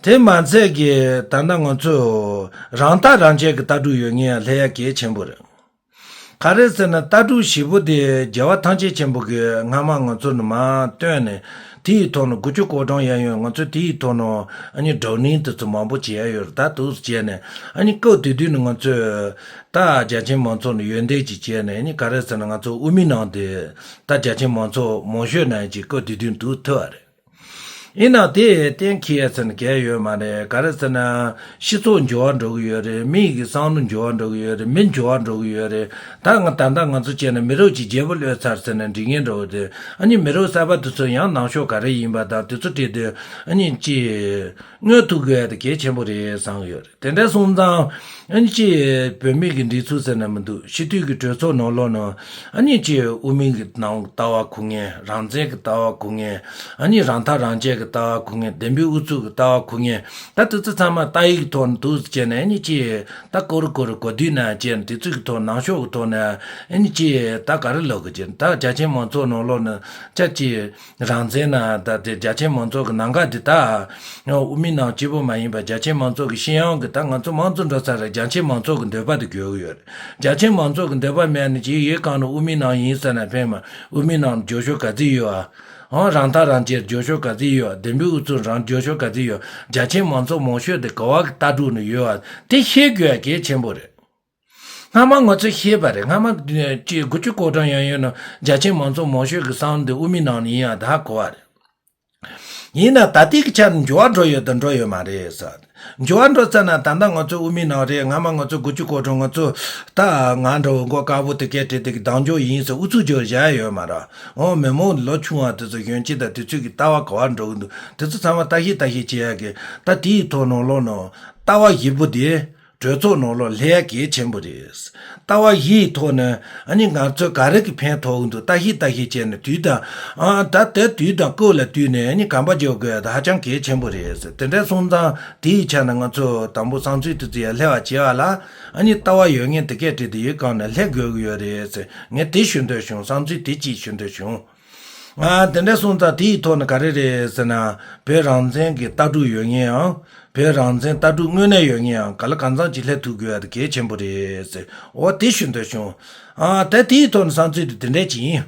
དེ་མ་ཚད་ཀྱི་ད་ལྟ་ང་ཚོས་རང་ཐག་རང་བཅད་ཀྱི་ལྟ་གྲུབ་ཡོད་མཁན་ཡང་སླེབས་ཡ་གལ་ཆེན་པོ་རེད། ག་རེ་ཟེར་ན་ལྟ་གྲུབ་བཞི་པོ་དེ་རྒྱལ་བ་ཐམས་ཅད་མཁྱེན་པ་གིས་སྔ་མ་ང་ཚོ་ནས་མར་བཏོན་ནས་དེའི་ཐོག་ནས་དགུ་བཅུ་གོ་གྲངས་གཡས་གཡོན་ང་ཚོས་དེའི་ཐོག་ནས་ཨ་ནི་བགྲོ་གླེང་དེ་ཚོ་མང་པོ་བྱས་ཡོད་རེད། ད་འདུག་སེ་བྱས་ནས་ཨ་ནི་སྐབས་དེ་དུས་ནས་ང་ཚོས་ད་རྒྱ་ཆེའི་མང་ཚོགས་ནས་ཡོན་ཏན་ཅིག་བྱས་ནས། ཨ་ནི་ག་རེ་ཟེར་ན་ང་ཚོ་དབུ་མའི་ལམ་དེ་ད་རྒྱ་ཆེའི་མང་ཚོགས་མང་ཤོས་ནང་ཅིག་སྐབས་དེ་དུས་འདུག་ཐུབ་པ་རེད། ཡིན་ནའང་དེ་གཏན་འཁེལ་ཡ་ཟེར་ན་གལ་ཡོད་མ་རེད། ག་རེ་ཟེར་ན་སྤྱི་ཚོགས་འགྱུར་བ་འགྲོ་གི་ཡོད་རེད། མི་ཡི་གི་བསམ་བློ་འགྱུར་བ་འགྲོ་གི་ཡོད་རེད། མི་འགྱུར་བ་འགྲོ་གི་ཡོད་རེད། ད་ང་ད་ལྟ་ང་ཚོ་བྱས་ན་མི་རབས་ཅིག་བརྗེ་པོ་གློད་ཚར་ཟེར་ན་འགྲིག་ངེས་འགྲོ་གི་རེད། ཨ་ནི་མི་རབས་གསར་པ་དེ་ཚོ་ཡང་ནང་ཤོག་ག་རེ་ཡིན་པ་དང་དེ་ཚོ་བྲིས་ཏེ་ཨ་ནི་ཅི་མངོན་ཐུབ་དགོས་ཡ་དེ་གལ་ཆེན་པོ་རེད་བསམ་གི་ཡོད་རེད། དེ་འདྲ་སོང་ཙང་ཨ་ནི་ཅི་བོད་མི་གི་སྒྲིག་འཛུགས་ཟེར་ན་མི་འདུག་སྤྱི་འཐུས་ཀྱི་གྲོས་ཚོགས་ནང་ལོགས་ནང་ཨ་ནི་ཅི་དབུ་མའི་གི་ནང་ལྟ་བ་འཁུར་མཁན། རང་བཙན་གྱི་ལྟ་བ་འཁུར་མཁན། ཨ་ནི་རང་ཐག་རང་བཅད་ཀྱི་ལྟ་བ་འཁུར་མཁན། བདེན་པའི་ཨུ་ཚུགས་ཀྱི་ལྟ་བ་འཁུར་མཁན། ད་དེ་ཚོ་ཚང་མ་ལྟ་ཡིག་ཐོག་ནས་འདུག་སེ་བྱས་ནས་ཨ་ནི་ཅི་ད་ཀོ་རུ་ཀོ་རུ་གོ་བསྡུར་གནང་བྱས་ནས་དེ་ཚོ་གི་ཐོག་ནང་ཤོག་གི་ཐོག་ནས་ཨ་ནི་ཅི་ད་ག་རེ་ལབ་དགོས་ཀྱི། ད་རྒྱ་ཆེའི་མང་ཚོགས་ནང་ལོགས་ནས་ཅ་ཅི་རང་བཙན་ན་ད་དེ་རྒྱ་ཆེའི་མང་ཚོགས་ཀྱི་ནང་ཁ་དེ་ད་དབུ་མའི་ལམ་གཅིག་པོ་མ་ཡིན་པར་རྒྱ་ཆེའི་མང་ཚོགས་ཀྱི་སྤྱི་ཡོངས་ཀྱི། ད་ང་ཚོ་མང་གཙོ་འགྲོ་ཚར་རེད། རྒྱ་ཆེའི་མང་ཚོགས་ཀྱི་འདོད་པ་དེ་དགོས་ཀྱི་ཡོད་རེད། རྒྱ་ཆེའི་མང་ཚོགས་ཀྱི་འདོད་པ་མེད་ན་ཅི་ཡོད། གང་ནས་དབུ་མའི་ལམ་ཡིན་ཟེར་ན་ཕན་མ། དབུ་མའི་ལམ་རྒྱུགས་ཤོག་ག་ཚོད་ཡོད་ཨ། ཨང་། རང་ཐག་རང་བཅད་རྒྱུགས་ཤོག་ག་ཚོད་ཡོད། བདེན་པའི་ཨུ་ཚུགས་རང་རྒྱུགས་ཤོག་ག་ཚོད་ཡོད། རྒྱ་ཆེའི་མང་ཚོགས་མང་ཤོས་དེ་ག་བ་གི་ལྟ་གྲུབ་ནས་ཡོད་ཨ། དེ་ཤེས་དགོས་ཡ་གལ་ཆེན་པོ་རེད། སྔ་མ་ང་ཚོས་ཤེས་པ་རེད། སྔ་མ་ཅི་དགུ་བཅུ་གོ་གྲངས་ཡང་ཡོད་ན་རྒྱ་ཆེའི་མང་ཚོགས་མང་ཤོས་ཀྱི་བསམ་བློ་དེ་དབུ་མའི་ལམ་ནས་ཡིན་ཡ་དེ་ཧ་གོ་བ་རེད། ཡིན་ན་ད་ལྟའི་གི་ཆ་ནས་འགྱུར་བ་འགྲོ་ཡོད་དང་འགྲོ་ཡོད་མ་རེད་ཟེར། འགྱུར་བ་འགྲོ་ཚར་ན་ད་ལྟ་ང་ཚོ་དབུ་མའི་ལམ་རེད། སྔ་མ་ང་ཚོ་དགུ་བཅུ་གོ་གྲངས་ང་ཚོ་ད་ང་འདྲ་བོ་མགོ་དཀར་པོ་དེ་གས་བྲིས་དེ་གི་གདེང་འཇོག་ཡིན་ཟེར་ཨུ་ཚུགས་རྒྱག་བཞག་ཡོད་མ་རེད། འོ་མི་མང་ལོ་ཆུང་བ་དེ་ཚོ་གཞོན་སྐྱེས་དང་དེ་ཚོས་གི་ལྟ་བ་ག་བ་འགྲོ་གི་འདུག་དེ་ཚོ་ཚང་མ་ལྟ་ཞིབ་ལྟ་ཞིབ་བྱེད་ཡ་གི། ད་དེའི་ཐོག་ནང་ལོགས་ནང་ལྟ་བ་ཞིབ་པོ་དེ། གྲོས་ཚོགས་ནང་ལོགས་སླེབས་ཡ་གལ་ཆེན་པོ་རེད། ལྟ་བ་བཞིའི་ཐོག་ནས་ཨ་ནི་ང་ཚོས་ག་རེ་གི་ཕན་ཐོགས་ཀྱི་འདུག་ལྟ་ཞིབ་ལྟ་ཞིབ་བྱས་ནས་དུས་དང་ཨ་ད་ལྟའི་དུས་དང་སྐབས་ལ་བསྟུན་ནས་ཨ་ནི་གོམ་པ་རྒྱག་དགོས་ཡ་དེ་ཧ་ཅང་གལ་ཆེན་པོ་རེད། དེ་འདྲ་སོང་ཙང་དེའི་ཆ་ནས་ང་ཚོ་དང་པོ་བསམ་ཚུལ་དེ་ཚོ་ཡར་སླེབས་པ་བྱེད་པ་ལ་ཨ་ནི་ལྟ་བ་ཡོད་མཁན་དེ་གས་བྲིས་ཏེ་ཡོད་གང་ནས་སླེབས་དགོས་ཀྱི་ཡོད་རེད། ངས་དེ་ཞུ་འདོད་བྱུང་། བསམ་ཚུལ་དེ་གཅིག་ཞུ་འདོད་བྱུང་། ཨ། དེ་འདྲ་སོང་ཙང་དེའི་ཐོག་ནས་ག་རེ་རེད་ཟེར་ན། བོད་རང་བཙན་གྱི་ལྟ་གྲུབ་ཡོད་མཁན་ཡང་། བོད་རང་བཙན་ལྟ་གྲུབ་དངོས་གནས་ཡོད་མཁན་ཡང་ག་ལ་གང་འཚམ་ཅིག་སླེབས་ཐུབ་དགོས་ཡ་དེ་གལ་ཆེན་པོ་རེད་ཟེར། འོ་དེ་ཞུ་འདོད་བྱུང་། ཨ། ད་དེའི་ཐོག་ནས་བསམ་ཚུལ་དེ་དེ་འདྲ་ཅིག་ཡིན།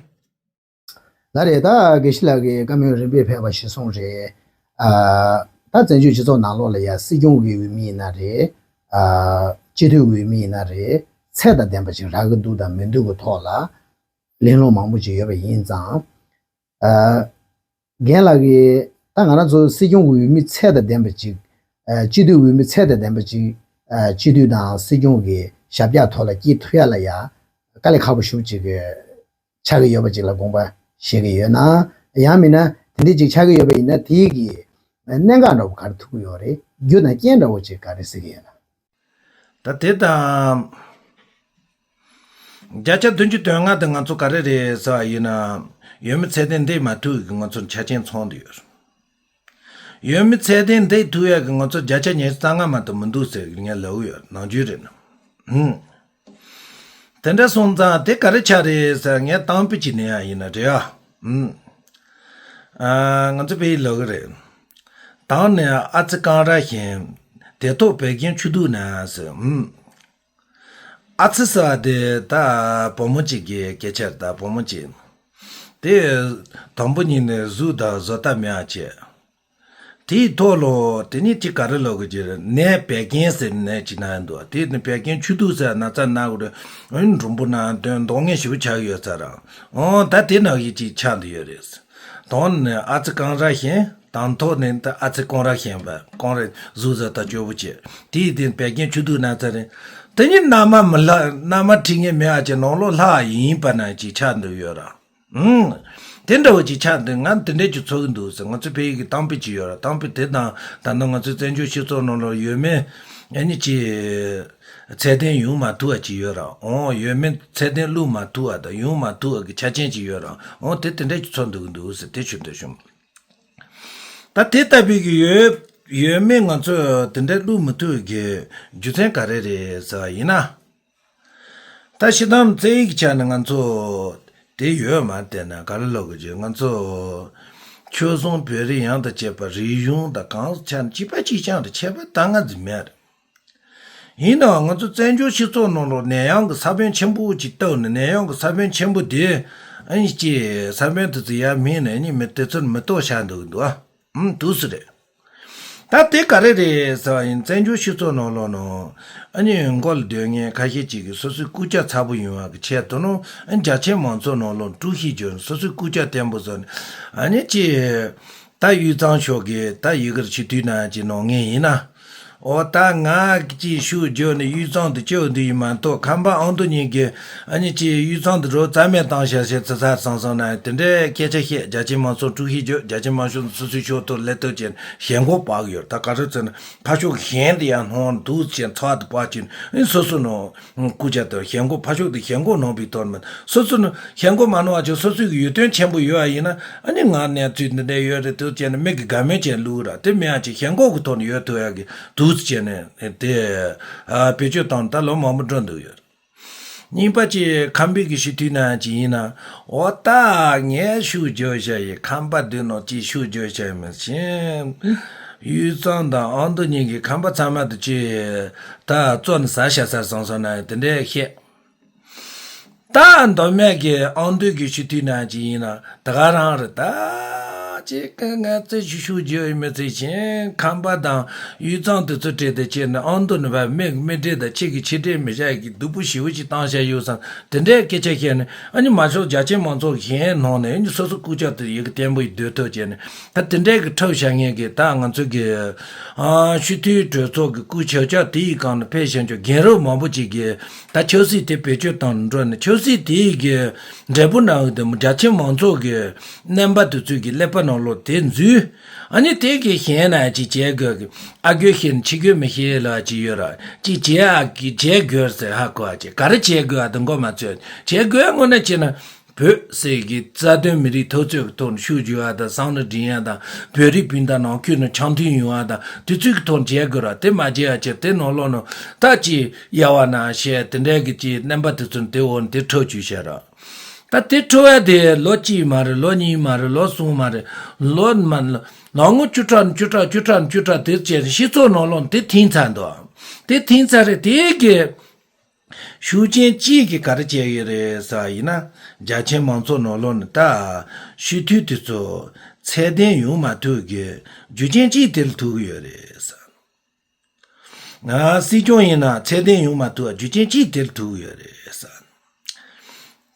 ལགས་རེད། ད་དགེ་བཤེས་ལགས་ཀྱི་བཀའ་མོལ་རིམ་པས་ཕེབས་པ་གཞིར་བཟུང་རེད། ཨ། ད་བཙན་བྱོལ་སྤྱི་ཚོགས་ནང་ལོགས་ལ་ཡ་སྲིད་སྐྱོང་གི་འོས་མི་ཡིན་ན་རེད། ཨ། སྤྱི་འཐུས་འོས་མི་ཡིན་ན་རེད། ཚད་དང་ལྡན་པ་ཅིག་རག་གི་འདུག་དང་མི་འདུག་གི་ཐོག་ལ། གླེང་སློང་མང་པོ་ཅིག་ཡོད་པ་ཡིན་ཙང་། ཨ། རྒན་ལགས་ཀྱིས་ད་ང་རང་ཚོ་སྲིད་སྐྱོང་གི་འོས་མི་ཚད་དང་ལྡན་པ་ཅིག་ཨ། སྤྱི་འཐུས་འོས་མི་ཚད་དང་ལྡན་པ་ཅིག་ཨ། སྤྱི་འཐུས་དང་སྲིད་སྐྱོང་གི་ཞབས་བཀྱག་ཐོག་ལ་སྐྱེལ་ཐུབ་ཡ་ལ་ཡ་དཀའ་ལས་ཁག་པོ་ཞེ་པོ་ཅིག་ཆགས་ཀྱི་ཡོད་པ་ཅིག་ལ་དགོངས་པ་བཞེས་ཀྱི་ཡོད་ན། ཡང་མིན་ན་དེ་འདྲ་ཅིག་ཆགས་ཀྱི་ཡོད་པ་ཡིན་ན་དེའི་གི་གནད་འགག་འདྲ་པོ་ག་རེ་ཐུག་གི་ཡོད་རེད། རྒྱུ་ན་རྐྱེན་འདྲ་བོ་ཅིག་ག་རེ་ཟེར་གི་ཡིན་ན། ད་དེ་དང་། བརྒྱ་ཆ་བདུན་ཅུ་དོན་ལྔ་དེ་ང་ཚོ་ག་རེ་རེད་ཟེར་བ་ཡིན་ན། ཡོད་མེད་ཚད་ལྡན་འདེགས་མ་ཐུབ་ཀྱི་ང་ཚོ་ཆ་རྐྱེན་ཚང་དུ་ཡོད། ཡོད་མེད་ཚད་ལྡན་འདེགས་ཐུབ་ཡག་གི་ང་ཚོ་བརྒྱ་ཆ་ཉི་ཤུ་རྩ་ལྔ་མ་གཏོགས་མི་འདུག་ཟེར་གི་ངས་ལབ་ཡོད། ནང་རྒྱུན་རེད་ན། ཧུམ། དེ་འདྲ་སོང་ཙང་དེ་ག་རེ་ཆགས་རེད་ཟེར། ངས་གཏམ་དཔེ་ཅིག་ནས་ཡང་ཡིན་ན་རེད་ཨ། ཧུམ། ཨ། ང་ཚོ་བོད་ཡིག་ལབ་གི་རེད། དང་ནི་ཨ་ཙི་རྐང་ར་བཞིན། དེ་ཐོག་བད་ཀན་ཆུ་དུག་ན་ཟེར། ཧུམ། ཨ་ཙི་ཟེར་བ་དེ་ད་བུ་མོ་གཅིག་གི་སྐད་ཆ་རེད། ད་བུ་མོ་གཅིག་དེ་དང་པོ་ཉིད་ནས་གཟུགས་དང་བཟོ་ལྟ་མེད་པ་བྱས། དེའི་ཐོག་ལོ་དེ་ནི་ཅི་ག་རེ་ལོ་གི་ཅི་ནད་བད་ཀན་ཟེར་ནད་ཅིག་ན་ཡང་འདུག་དེ་ནི་བད་ཀན་ཆུ་དུག་ཟེར་ན་ཚ་ན་གི་རེད། འོན་འབྲུམ་བུ་ན་དོན་མདོག་ངན་ཞིག་ཆགས་ཡོད་ས་ར། འོ་ད་དེ་ནག་ཡིག་ཅིག་ཆགས་འདུག་ཡོད་རེད། དོན་ནི་ཨ་ཙི་རྐང་ར་བཞིན། དང་ཐོག་ནས་ད་ཨ་ཙི་རྐང་ར་བཞིན་པ་རྐང་ར་གཟུགས་ཟ་ད་སྐྱོ་པོ་བྱེད། དེའི་སྟེང་བད་ཀན་ཆུ་དུག་ན་ཚ་རེད། དེ་ཉིད་མནའ་མ་མི་ལྷ་མནའ་མ་ཁྲིད་ངེས་མེད་ཨ་ཅེ་ནང་ལོགས་ལྷ་ཡིན་པ་ན་ཅིག་ཆགས་འདུག་ཡོད་ར། ཨུམ། དེ་འདྲ་བོ་ཅིག་ཆགས་འདུག་ང་དེ་འདྲས་ཅིག་ཚོར་གི་འདུག་ཟེར། ང་ཚོ་བོད་ཡིག་གི་གཏམ་དཔེ་ཅིག་ཡོད་ར། གཏམ་དཔེ་དེ་དང་ད་ནི་ང་ཚོའི་བཙན་བྱོལ་སྤྱི་ཚོགས་ནང་ལོགས་ཡོད་མེད་ཨ་ནི་ཅིག་ཚད་ལྡན་ཡོང་མ་ཐུབ་པ་ཅིག་ཡོད་ར། འོ་ཡོད་མེད་ཚད་ལྡན་བླུག་མ་ཐུབ་པ་དང་ཡོང་མ་ཐུབ་པ་གི་ཆ་རྐྱེན་ཅིག་ཡོད་ར། འོ་དེ་དེ་འདྲས་ཅིག་ཚོར་འདུག་གི་འདུག་ཟེར། དེ་ཆུ་འདོད་བྱུང་། ད་དེ་ལྟ་བུའི་གི་ཡོད་ཡོད་མེད་ང་ཚོས་དེ་འདྲའི་བླུག་མི་ཐུབ་གི་རྒྱུ་མཚན་ག་རེ་རེད་ཟེར་བ་ཡིན་ན། ད་ཤི་དམ་རྩེ་ཡིག་ཆ་ནས་ང་ཚོ་དེ་ཡོད་མ་བལྟས་ན་ག་རེ་ལབ་དགོས་ཀྱི། ང་ཚོ་ཆོལ་གསུམ་བོད་རིགས་ཡང་དང་བཅས་པ་རིག་གཞུང་དང་གང་ཆ་ནས་གཅིག་པ་གཅིག་རྐྱང་དུ་ཁྱད་པར་ད་ང་ཚོ་མེད་རེད། ཡིན་ནའང་ང་ཚོ་བཙན་བྱོལ་སྤྱི་ཚོགས་ནང་ལོགས་ནད་ཡམས་ཀྱི་ས་བོན་ཆེན་པོ་ཅིག་བཏབ་ནས་ནད་ཡམས་ཀྱི་ས་བོན་ཆེན་པོ་དེ་ཨ་ནི་ཅི་ས་བོན་དེ་ཚོ་ཡར་སྨིན་ནས་ཨ་ནི་མི་དེ་ཚོར་མི་ལྟོ་བཤད་འདུག་འདུག་ཨ། ཨུམ་དུས་སུ་རེད། ད་དེ་ག་རེ་རེད་ཟེར་བ་ཡིན། བཙན་བྱོལ་སྤྱི་ཚོགས་ནང་ལོགས་ནང་ཨ་ནི་མགོ་ལ་སྡོད་མཁན་ཁ་ཤས་ཅིག་གིས་སོ་སོའི་རྐུབ་བཀྱག་ཚ་པོ་ཡོང་བ་གི་ཆེད་དུ་ནང་ཨ་ནི་རྒྱ་ཆེ་མང་ཚོགས་ནང་ལོགས་དཀྲུག་ཤིང་བརྗོད་ནས་སོ་སོའི་རྐུབ་བཀྱག་བརྟན་པོ་བཟོ་ནས་ཨ་ནི་ཅི། ད་དབུས་གཙང་ཕྱོགས་ཀྱི་ད་ཡི་གེར་ཆུ་དུས་ནང་གི་ནང་ངེས་ཡིན་ན། འོ་ད་ང་གཅིག་ཤུགས་བརྗོད་ནས་དབུས་གཙང་དུ་བསྐྱོད་འདི་ཡིན་མ་གཏོགས་ཁམས་པ་ཨ་མདོ་གཉིས་ཀྱི་ཨ་ནི་ཅིག་དབུས་གཙང་དུ་འགྲོ་རྩ་མེད་བཏང་བཞག་ཞེས་ཚེ་ཚར་སང་སང་ན་དེ་འདྲའི་སྐད་ཆ་བཤད། རྒྱ་ཆེ་མང་ཚོགས་དཀྲུག་ཤིང་བརྗོད། རྒྱ་ཆེ་མང་ཚོགས་སོ་སོའི་ཕྱོགས་ཐོག་ལས་གཏོད་བྱས་ནས་ཞེན་ཁོག་སྤར་གི་ཡོད། ད་ག་རེ་ཟེར་ན་ཕ་ཕྱོགས་གཞན་དུ་ཡང་སྣང་དུས་ཅན་ཚ་བ་དུ་སྤར་གྱིན་ཨ་ནི་སོ་སོ་ནང་རྐུབ་བཀྱག་དང་ཞེན་ཁོག་ཕ་ཕྱོགས་དུ་ཞེན་ཁོག་གནང་བའི་དོན་མིན། སོ་སོ་ནི་ཞེན་ཁོག་མ་གནང་བ་ཅིག་སོ་སོའི་གི་ཡོན་ཏན་ཆེན་པོ་ཡོད་པ་ཡིན་ན་ཨ་ནི་ང་གནས་ཚུལ་འདི་འདྲ་ཡོད་རེད་འདུག་ཅེས་ནས་མིག་གི་དགའ་མོས་ཅན་བླུགས་ར། དེ་མིན་ཡང་ཅིག་ཞེན་ཁོག་གི་ཐོག་ནས་ཡོད་ཐུབ་ཡག་གི་འདུག་ཅེས་ནས་དེ་བེད་སྤྱོད་བཏང་ད་ལོ་མང་པོ་འགྲོ་འདུག་ཡོད། གཉིས་པ་ཅིག་ཁམས་པའི་གི་ཞི་དུས་ནང་ཅིག་ཡིན་ན། འོ་ད་ངས་ཤུགས་རྒྱོབ་བྱ་ཡི་ཁམས་པ་འདི་ནང་ཅིག་ཤུགས་རྒྱོབ་བྱ་ཡི་མི་ཤེས། དབུས་གཙང་དང་ཨ་མདོ་གཉིས་ཀྱི་ཁམས་པ་ཚང་མ་དུ་ཅིག་ད་བཙོན་ཟ་བྱ་ས་སང་སང་ན་དེ་འདྲའི་བཤད། ད་མདོ་སྨད་ཀྱི་ཨ་མདོའི་གི་ཞི་དུས་ནང་ཅིག་ཡིན་ན་ད་ག་རང་རེད། ད་ཅིག་ང་ཚོས་ཞུ་ཞུ་རྒྱུ་ཡིན་མི་ཚེ་ཆེན་ཁམས་པ་དང་དབུས་གཙང་དུ་ཚུར་སྤྲད་དེ་ཅེས་ནི་ཨ་མདོ་ནི་བ་མི་མི་སྤྲད་དང་ཁྱེད་ཀྱི་ཆེ་སྤྲད་མི་བྱ་ཡི་གི་སྡུག་པོ་ཞེ་པོ་ཅིག་བཏང་བྱ་ཡོད་བསམ་དེ་འདྲའི་སྐད་ཆ་བཤད་ནས་ཨ་ནི་མ་ཤོག་རྒྱ་ཆེ་མང་ཚོགས་གཞན་ནང་ནས་ཨ་ནི་སོ་སོ་རྐུབ་བཀྱག་དེ་ཡི་གི་བརྟན་པོ་ཡི་སྡོད་ཐུབ་ཅེས་ནི་ད་དེ་འདྲའི་གི་ཁྲབ་བྱ་ངེས་གི་ད་ང་ཚོ་གི་ཨ་ཞི་དུས་གྲོས་ཚོགས་ཀྱི་སྐུ་ཆོས་ཆ་དེ་ཡི་སྒང་ནས་ཕེབས་བཞིན་ཆོག་རྒན་རབས་མང་པོ་ཅིག་གིས། ད་ཆབ་སྲིད་དེ་བེད་སྤྱོད་བཏང་འགྲོ་ནས་ཆབ་སྲིད་དེའི་གི་འབྲས་བུ་ནང་གི་དེ་མོ་རྒྱ་ཆེ་མང་ཚོགས་ཀྱི་རྣམ་པ་དེ་ཚོའི་གི་ཀླད་པ་ནང་ལོགས་དེ་འཛུལ། ཨ་ནི་དེ་གི་གཞན་ན་ཅིག་བྱེད་དགོས་གི་ཨ་དགོས་ཤེས་ནི་ཕྱི་དགོས་མི་ཤེས་ལ་ཅིག་ཡོད་ར་ཅིག་བྱེད་ཨ་གི་བྱེད་དགོས་ཟེར་ཧ་གོ་ཨ་ཅིག་ག་རེ་བྱེད་དགོས་ཨ་དེ་མགོ་མ་ཚོས་བྱེད་དགོས་དངོས་གནས་བྱས་ན། བོད་ཟེར་གི་རྩ་དོན་མི་རིགས་འཐབ་རྩོད་ཀྱི་ཐོག་ནས་ཤུགས་རྒྱུ་བ་དང་བསམ་བློ་སྒྲིང་ཡ་དང་བོད་རིགས་སྤུན་ཟླ་ནང་ཁུལ་ནས་འཆམ་མཐུན་ཡོང་བ་དང་དུས་ཚོད་ཀྱི་ཐོག་མཇལ་དགོས་ར་དེ་མ་བྱས་ཡ་ཆེ་དེ་ནང་ལོགས་ནང་ད་ཅི་ཡ་བ་ན་བཤད་དེ་འདྲའི་གི་ཅི་རྣམ་པ་དེ་ཚོ་དེ་འོ་ནི་དེ་འཕྲོ་བཅུག་བཤད་ར། ད་དེ་འཕྲོ་བ་དེ་ལོ་གཅིག་མ་རེད་ལོ་གཉིས་མ་རེད་ལོ་གསུམ་མ་རེད་ལོ་མ་ལོ་ངོ་བཅུ་ཕྲག་བཅུ་ཕྲག་བཅུ་ཕྲག་བཅུ་ཕྲག་དེ་བྱས་སྤྱི་ཚོགས་ནང་ལོགས་དེ་ཐིང་ཚར་འདུག་དེ་ཐིང་ཚར་རེད་དེ་གི་ཤུགས་རྐྱེན་གཅིག་གིས་ག་རེ་བྱས་ཡོད་རེད་ཟེར་བ་ཡིན་ན། རྒྱ་ཆེ་མང་ཚོགས་ནང་ལོགས་ནས་ད་ཞི་དུས་དེ་ཚོ་ཚད་ལྡན་ཡོང་མ་ཐུབ་ཀྱི་རྒྱུ་རྐྱེན་གཅིག་དེ་ལ་ཐུག་གི་ཡོད་རེད་ཟེར། ང་སྲིད་སྐྱོང་ཡིན་ན་ཚད་ལྡན་ཡོང་མ་ཐུབ་པ་རྒྱུ་རྐྱེན་གཅིག་དེ་ལ་ཐུག་གི་ཡོད་རེད་ཟེར།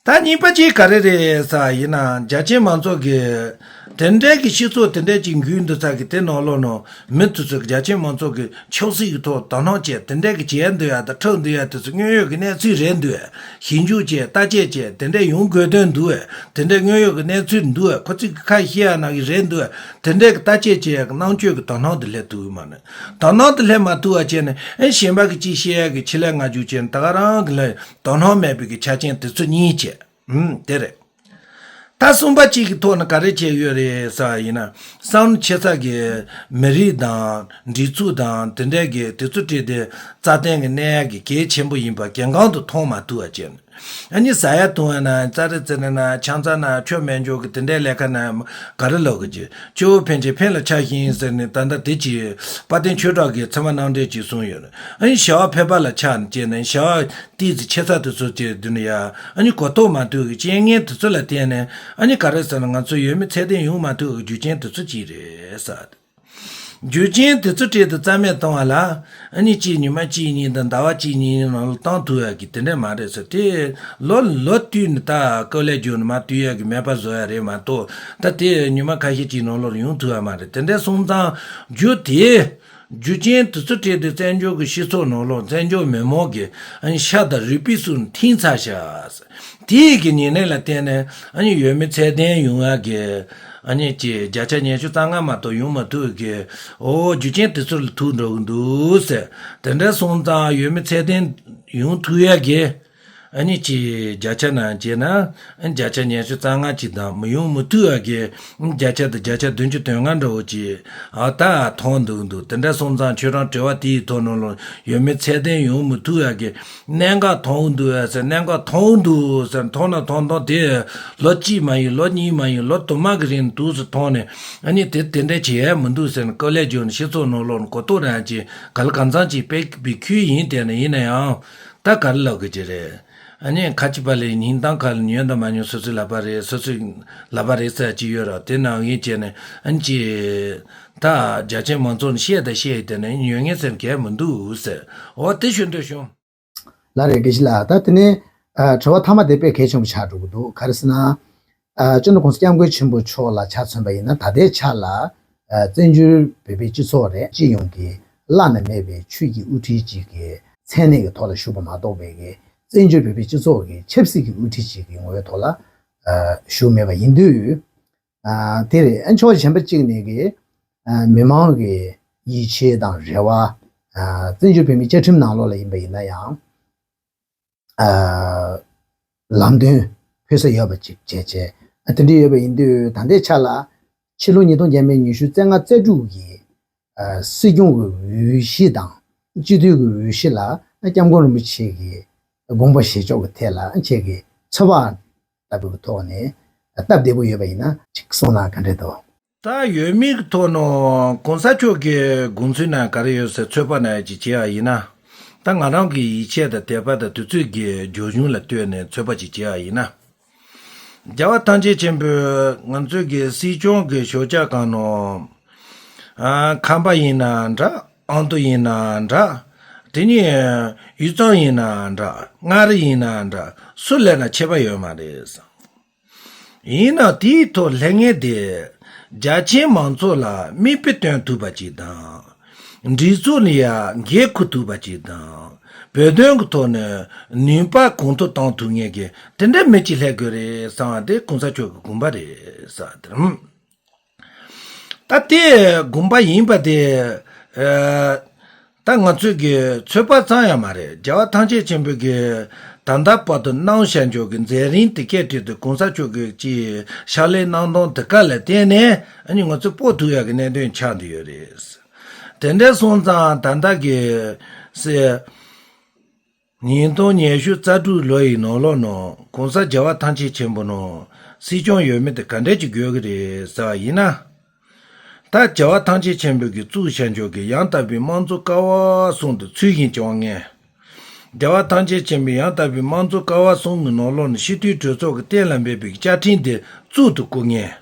ད་གཉིས་པ་གཅིག་ག་རེ་རེད་ཟེར་བ་ཡིན་ན་རྒྱ་ཆེ་མང་ཚོགས་ཀྱི་ དེ་འདྲའི་གི་སྤྱི་ཚོགས་དེ་འདྲའི་ཅིག་འགྱུར་འདུག་ས་གི་དེ་ནང་ལོགས་ནང་མི་དེ་ཚོ་གི་རྒྱ་ཆེ་མང་ཚོགས་ཀྱི་ཆབ་སྲིད་ཀྱི་ཐོག་དོ་སྣང་བྱས་དེ་འདྲའི་གི་བྱས་འདུག་ཡ་དང་འཁྲབ་འདུག་ཡ་དེ་ཚོ་དངོས་ཡོད་ཀྱི་གནས་ཚུལ་རེད་འདུག་ཡ། ཞིབ་འཇུག་བྱས་བརྟག་དཔྱད་བྱས་དེ་འདྲའི་ཡོང་དགོས་དོན་འདུག་ཡ། དེ་འདྲའི་དངོས་ཡོད་ཀྱི་གནས་ཚུལ་འདུག་ཡ། ཁོ་ཚོས་ཁ་བཤད་ཡ་ནང་གི་རེད་འདུག་ཡ། དེ་འདྲའི་གི་བརྟག་དཔྱད་བྱས་ཡ་གི་རྣམ་དཔྱོད་ཀྱི་དོ་སྣང་དེ་སླེབས་ཐུབ་ཀྱི་མ་རེད། དོ་སྣང་དེ་སླེབས་མ་ཐུབ་པ་བྱས་ནས་ཨེ་གཞན་པ་གི་ཅིག་བཤད་ཡ་གི་ཆེད་ལས་ང་རྒྱུ་བྱས་ནས་ད་ག་རང་གི་ལ་དོ་སྣང་མེད་པའི་གི་ཆ་རྐྱེན་དེ་ཚོ་གཉིས་བྱས། ཨུམ། དེ་རེད། ད་གསུམ་པ་གཅིག་གི་ཐོག་ནས་ག་རེ་བྱས་ཡོད་རེད་ཟེར་བ་ཡིན་ན། བསམ་བློ་ཆེ་ས་གི་མི་རིགས་དང་སྒྲིག་འཛུགས་དང་དེ་འདྲའི་གི་དེ་ཚོ་བྲིས་ཏེ་རྩ་བརྟན་གི་གནས་ཡག་གི་གལ་ཆེན་པོ་ཡིན་པ་གལ་འགངས་དུ་མཐོང་མ་ཐུབ་པ་བྱས་ནས། ཨ་ནི་ཟ་ཡ་བཏུང་བ་ན་རྩ་རི་རྩེ་ན་ན་ཆང་ས་ན་ཆོ་མེད་འཇོག་གི་དེ་འདྲའི་ལས་ཀ་ན་ག་རེ་ལོག་གི་ཅི་སྐྱོ་བོ་ཕན་ཆད་ཕན་ལ་ཆགས་ཤིང་ཟེར་ནས་ད་ལྟ་དེ་ཅི་དཔལ་ལྡན་ཆོས་གྲགས་ཀྱིས་ཚད་མ་རྣམ་འགྲེལ་ཅིག་གསུངས་ཡོད། ཨ་ནི་བྱ་བ་ཕལ་པ་ལ་ཆགས་ནས་བྱས་ནས་བྱ་བ། ཏིས་ཆེ་ས་དེ་ཚོ་བྱས་དུས་ནས་ཡ། ཨ་ནི་གོ་རྟོགས་མ་ཐུབ་ཀྱི་རྐྱེན་ངན་དེ་ཚོ་ལ་བརྟེན་ནས་ཨ་ནི་ག་རེ་ཟེར་ན་ང་ཚོ་ཡོད་མེད་ཚད་ལྡན་ཡོང་མ་ཐུབ་ཀྱི་རྒྱུ་རྐྱེན་དེ་ཚོ་ཅིག་རེད་ཟེར། རྒྱུ་རྐྱེན་དེ་ཚོ་བྲིས་ཏེ་རྩ་མེད་གཏོང་བ་ལ་ཨ་ནི་གཅིག་ཉི་མ་གཅིག་གཉིས་དང་ཟླ་བ་གཅིག་གཉིས་ནང་ལ་གཏོང་ཐུབ་ཡ་གི་དེ་འདྲ་མ་རེད་ཟེར། དེ་ལོ་ལོ་བསྟུད་ནས་ད་སྐབས་ལས་རྒྱུ་ནས་མ་བསྟུད་ཡ་གི་མེད་པ་བཟོ་ཡ་རེད་མ་གཏོགས་ད་དེ་ཉི་མ་ཁ་ཤས་ཅིག་ནང་ལོགས་ཡོང་ཐུབ་ཡ་མ་རེད། དེ་འདྲ་སོང་ཙང་རྒྱུ་དེ། རྒྱུ་རྐྱེན་དེ་ཚོ་བྲིས་ཏེ་བཙན་བྱོལ་གྱི་སྤྱི་ཚོགས་ནང་ལོགས་བཙན་བྱོལ་མི་མང་གི་ཨ་ནི་ཤ་དང་རུས་པའི་གསུང་འཐེན་ཚར་ཤག་དེའི་གི་ཉེ་གནས་ལ་བརྟེན་ནས་ཨ་ནི་ཡོད་མེད་ཚད་ལྡན་ཡོང་ཡ་གི་ཨ་ནི་ཅི་བརྒྱ་ཆ་ཉི་ཤུ་རྩ་ལྔ་མ་གཏོགས་ཡོང་མ་ཐུབ་གི། ཨོ་རྒྱུ་རྐྱེན་དེ་ཚོ་ལ་ཐུག་འགྲོ་གི་འདུག་ཟེར། དེ་འདྲ་སོང་ཙང་ཡོད་མེད་ཚད་ལྡན་ཡོང་ཐུབ་ཡ་གི། ཨ་ནི་ཅིག་བརྒྱ་ཆ་ནང་བྱས་ན་ཨ་ནི་བརྒྱ་ཆ་ཉི་ཤུ་རྩ་ལྔ་ཅིག་དང་མི་ཡོང་མི་ཐུབ་ཨ་གི་ཨ་ནི་བརྒྱ་ཆ་དང་བརྒྱ་ཆ་བདུན་ཅུ་དོན་ལྔ་འདྲ་བོ་ཅིག་ཨ་ད་མཐོང་འདུག་འདུག་དེ་འདྲ་སོང་ཙང་ཁྱོད་རང་དྲི་བ་དེའི་ཐོག་ནང་ལ་ཡོད་མེད་ཚད་ལྡན་ཡོང་མི་ཐུབ་ཨ་གི་གནད་འགག་མཐོང་འདུག་ཨ་ཟེར། གནད་འགག་མཐོང་འདུག་ཟེར། མཐོང་ན་མཐོང་མཐོང་དེ་ལོ་གཅིག་མ་ཡིན་ལོ་གཉིས་མ་ཡིན་ལོ་དུ་མ་གི་རིང་དུས་སུ་མཐོང་ནས་ཨ་ནི་དེ་དེ་འདྲ་བྱེད་ཡ་མི་འདུག་ཟེར་ནས་སྐབས་ལས་བརྗོད་ནས་སྤྱི་ཚོགས་ནང་ལོགས་ནས་གོ་རྟོགས་རང་ཅིག་ག་ལ་གང་འཚམ་ཅིག་སྤེལ་བའི་ཁུལ་ཡིན། དེ་ནས་ཡིན་ན་ཡང་། ད་ག་རེ་ལབ་དགོས་ཀྱི་རེད། ཨ་ནི་ཁ་ཅིག་པ་ལས་ཉིན་དང་ཁ་ལ་ཉོན་དང་མ་ཉོན་སོ་སོའི་ལབ་པ་རེད། སོ་སོའི་ལབ་པ་རེད་ཟེར་གྱི་ཡོད་ར། དེ་ནང་བཞིན་བྱས་ནས་ཨ་ནི་ཅི། ད་རྒྱ་ཆེན་མང་ཚོགས་ནས་བཤད་དང་བཤད་དེ་ནས་ཉོན་ངེས་ཟེར་མཁན་མི་འདུག་ཟེར། འོ་དེ་ཞུ་འདོད་བྱུང་། ལགས་རེད། དགེ་བཤེས་ལགས། ད་དེ་ནས་ཨ་དྲི་བ་མཐའ་མ་དེ་དཔེ་གལ་ཆེན་པོ་ཆགས་འགྲོ་གི་འདུག་ག་རེ་ཟེར་ན། ཨ་སྤྱི་ནོར་༸གོང་ས་༸སྐྱབས་མགོན་ཆེན་པོ་མཆོག་ལ་ཆ་མཚོན་པ་ཡིན་ན་ད་ལྟའི་ཆ་ལ། ཨ་བཙན་བྱོལ་བོད་པའི་སྤྱི་ཚོགས་རེད། སྤྱི་ཡོངས་ཀྱི་བླ་ན་མེད་པའི་ཆོས་ཀྱི་དབུ་ཁྲིད་ཅིག་གི་མཚན་གནས་ཀྱི་ཐོག་ལ་བཞུགས་པ་མ་གཏོགས་པའི་གི་བཙན་བྱོལ་བོད་པའི་སྤྱི་ཚོགས་ཀྱི་ཆབ་སྲིད་ཀྱི་དབུ་ཁྲིད་ཅིག་གི་ངོ་བོའི་ཐོག་ལ་ཨ་བཞུགས་མེད་པ་ཡིན་དུས། ཨ་དེ་རེད། ཨ་ཕྱོགས་གཞན་པ་གཅིག་ནས་གི་ཨ་མི་མང་གི་ཡིད་ཆེས་དང་རེ་བ། ཨ་བཙན་བྱོལ་བོད་མིའི་བཅའ་ཁྲིམས་ནང་ལོགས་ལ་ཡིན་པ་ཡིན་ན་ཡང་། ཨ་ལམ་སྟོན་ཕུལ་ས་ཡོད་པ་ཅིག་བྱས་བྱས། ཨ་དེ་འདྲ་ཡོད་པ་ཡིན་དུས་ད་ལྟའི་ཆ་ལ་ཕྱི་ལོ་ཉིས་སྟོང་བརྒྱ་མེད་ཉི་ཤུ་རྩ་ལྔ་རྩ་དྲུག་གི་ཨ་སྲིད་སྐྱོང་གི་འོས་གཞི་དང་སྤྱི་འཐུས་ཀྱི་འོས་གཞི་ལ་ཨ་༸སྐྱབས་མགོན་རིན་པོ་ཆེ་གི་དགོངས་པ་བཞེས་ཕྱོགས་ཀྱི་ཐད་ལ་ཨ་ཁྱེད་ཀྱི་ཚོད་དཔག་ལྟ་བུའི་ཐོག་ནས་སྟབས་བདེ་པོ་ཡོད་པ་ཡིན་ན་ཅིག་གསུངས་ན་ག་འདྲ་འདུག་ད་ཡོད་མེད་ཀྱི་ཐོག་ནས་གོང་ས་མཆོག་གི་དགོངས་ཚུལ་ན་ག་རེ་ཡོད་ཟེར་ཚོད་དཔག་ན་ཅིག་བྱས་པ་ཡིན་ན། ད་ང་རང་གི་ཡིད་ཆེས་དང་དད་པ་དང་དུས་ཚོད་ཀྱི་རྒྱུ་གཞུང་ལ་ལྟོས་ནས་ཚོད་དཔག་ཅིག་བྱས་པ་ཡིན་ན། རྒྱལ་བ་ཐམས་ཅད་མཁྱེན་པས་ང་ཚོའི་གི་སྲིད་སྐྱོང་གི་ཞབས་བཀྱག་སྒང་ནས། ཨ་ཁམས་པ་ཡིན་ན་འདྲ། ཨ་མདོ་ཡིན་ན་འདྲ། དེ་ནས་དབུས་གཙང་ཡིན་ན་འདྲ། མངའ་རིས་ཡིན་ན་འདྲ། སུ་སླེབས་ན་ཁྱད་པར་ཡོད་མ་རེད། ཡིན་ནའང་དེའི་ཐོག་སླེབས་མཁན་དེ་རྒྱ་ཆེའི་མང་ཚོགས་ལ་མིག་དཔེ་སྟོན་ཐུབ་པ་ཅིག་དང་། སྒྲིག་འཛུགས་ལ་ཡང་འགན་འཁུར་ཐུབ་པ་ཅིག་དང་། བོད་དོན་གྱི་ཐོག་ནས་ནུས་པ་གོང་མཐོར་གཏོང་ཐུབ་མཁན་གྱི་དེ་འདྲའི་མི་ཅིག་སླེབས་དགོས་རེད་བསམ་པ་དེ་གོང་ས་མཆོག་གི་དགོངས་པ་རེད་ཟེར་དེ། ད་དེ་དགོངས་པ་ཡིན་པ་དེ། ཨ་ད་ང་ཚོས་ཀྱི་ཚོད་དཔག་ཙམ་ཡང་མ་རེད། རྒྱལ་བ་ཐམས་ཅད་མཁྱེན་པའི་གི་ད་ལྟ་བར་དུ་གནང་བཞག་འཇོག་གི་མཛད་རིམ་དེ་གས་དེ་དུ་གོང་ས་མཆོག་གི་ཅིག་ཕྱག་ལས་གནང་སྟངས་དེ་ག་ལ་བརྟེན་ནས་ཨ་ནི་ང་ཚོས་སྤོ་ཐུབ་ཡག་གི་གནད་དོན་ཆགས་བསྡད་ཡོད་རེད། དེ་འདྲ་སོང་ཙང་ད་ལྟ་གི་སེ། ཉིས་སྟོང་ཉི་ཤུ་རྩ་དྲུག་ལོ་ཡི་ནང་ལོགས་ནང་གོང་ས་རྒྱལ་བ་ཐམས་ཅད་མཁྱེན་པ་ནང་སྲིད་སྐྱོང་ཡོད་མེད་དེ་ག་འདྲས་ཀྱི་དགོས་ཀྱི་རེད་ཟེར་བ་ཡིན་ན། ད་རྒྱལ་བ་ཐམས་ཅད་མཁྱེན་པའི་གི་གཙུག་བྱ་འཇོག་གི་ཡང་དག་པའི་དམངས་གཙོ་ཀ་བ་གསུམ་དུ་ཚུལ་བཞིན་སྐྱོང་མཁན། རྒྱལ་བ་ཐམས་ཅད་མཁྱེན་པའི་ཡང་དག་པའི་དམངས་གཙོ་ཀ་བ་གསུམ་གྱི་ནང་ལོགས་ནས་སྤྱི་འཐུས་གྲོས་ཚོགས་ཀྱི་གཏན་ལ་འབེབས་པའི་བཅའ་ཁྲིམས་དེ་གཙུག་ཏུ་བཀུར་མཁན།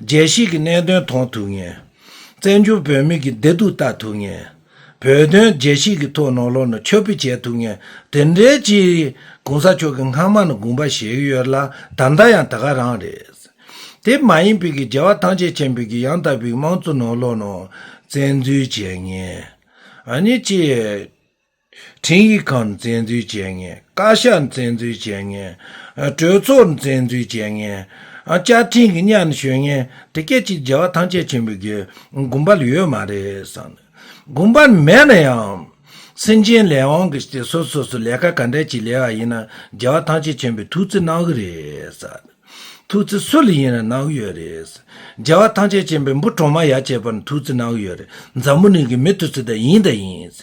རྒྱལ་སྤྱིའི་གནད་དོན་མཐོང་ཐུབ་མཁན། བཙན་བྱོལ་བོད་མི་གི་བདེ་སྡུག་ལྟ་ཐུབ་མཁན། བོད་དོན་རྒྱལ་སྤྱིའི་ཐོག་ནང་ལོགས་ནས་ཕྱག་ཕུལ་བྱེད་ཐུབ་མཁན་དེ་འདྲའི་ཅིག་གོང་ས་མཆོག་གིས་སྔ་མ་ནས་དགོངས་པ་བཞེས་ཀྱི་ཡོད་ལ་ད་ལྟ་ཡང་ད་ག་རང་རེད། དེ་མ་ཡིན་པའི་གི་རྒྱལ་བ་ཐམས་ཅད་མཁྱེན་པའི་གི་ཡང་དག་པའི་དམངས་གཙོ་ནང་ལོགས་ནང་བཙན་འཛུལ་བྱེད་མཁན། ཨ་ནི་ཅི། ཁྲིམས་ཡིག་ཁང་བཙན་འཛུལ་བྱེད་མཁན། བཀའ་ཤག་བཙན་འཛུལ་བྱེད་མཁན། གྲོས་ཚོགས་བཙན་འཛུལ་བྱེད་མཁན། བཅའ་ཁྲིམས་ཀྱི་གཉའ་ནས་གཞོན་མཁན་དེ་སྐད་ཅིག་རྒྱལ་བ་ཐམས་ཅད་མཁྱེན་པའི་གི་དགོངས་པ་ལ་ཡོད་མ་རེད་བསམ། དགོངས་པ་མེད་ན་ཡང་། སེམས་ཅན་ལས་དབང་གི་སྟེ་སོ་སོ་སོ་ལས་ཀ་ག་འདྲ་ཅིག་ལས་པ་ཡིན་ན་རྒྱལ་བ་ཐམས་ཅད་མཁྱེན་པའི་ཐུགས་བརྩེ་གནང་གི་རེད་ཟེར། ཐུགས་བརྩེ་སུ་ལ་ཡིན་ན་གནང་གི་ཡོད་རེད། རྒྱལ་བ་ཐམས་ཅད་མཁྱེན་པའི་འབུ་གྲོག་མ་ཡ་བྱས་པ་ནི་ཐུགས་བརྩེ་གནང་གི་ཡོད་རེད། འཛམ་བུ་གླིང་གི་མི་དེ་ཚོ་ད་ཡིན་ད་ཡིན།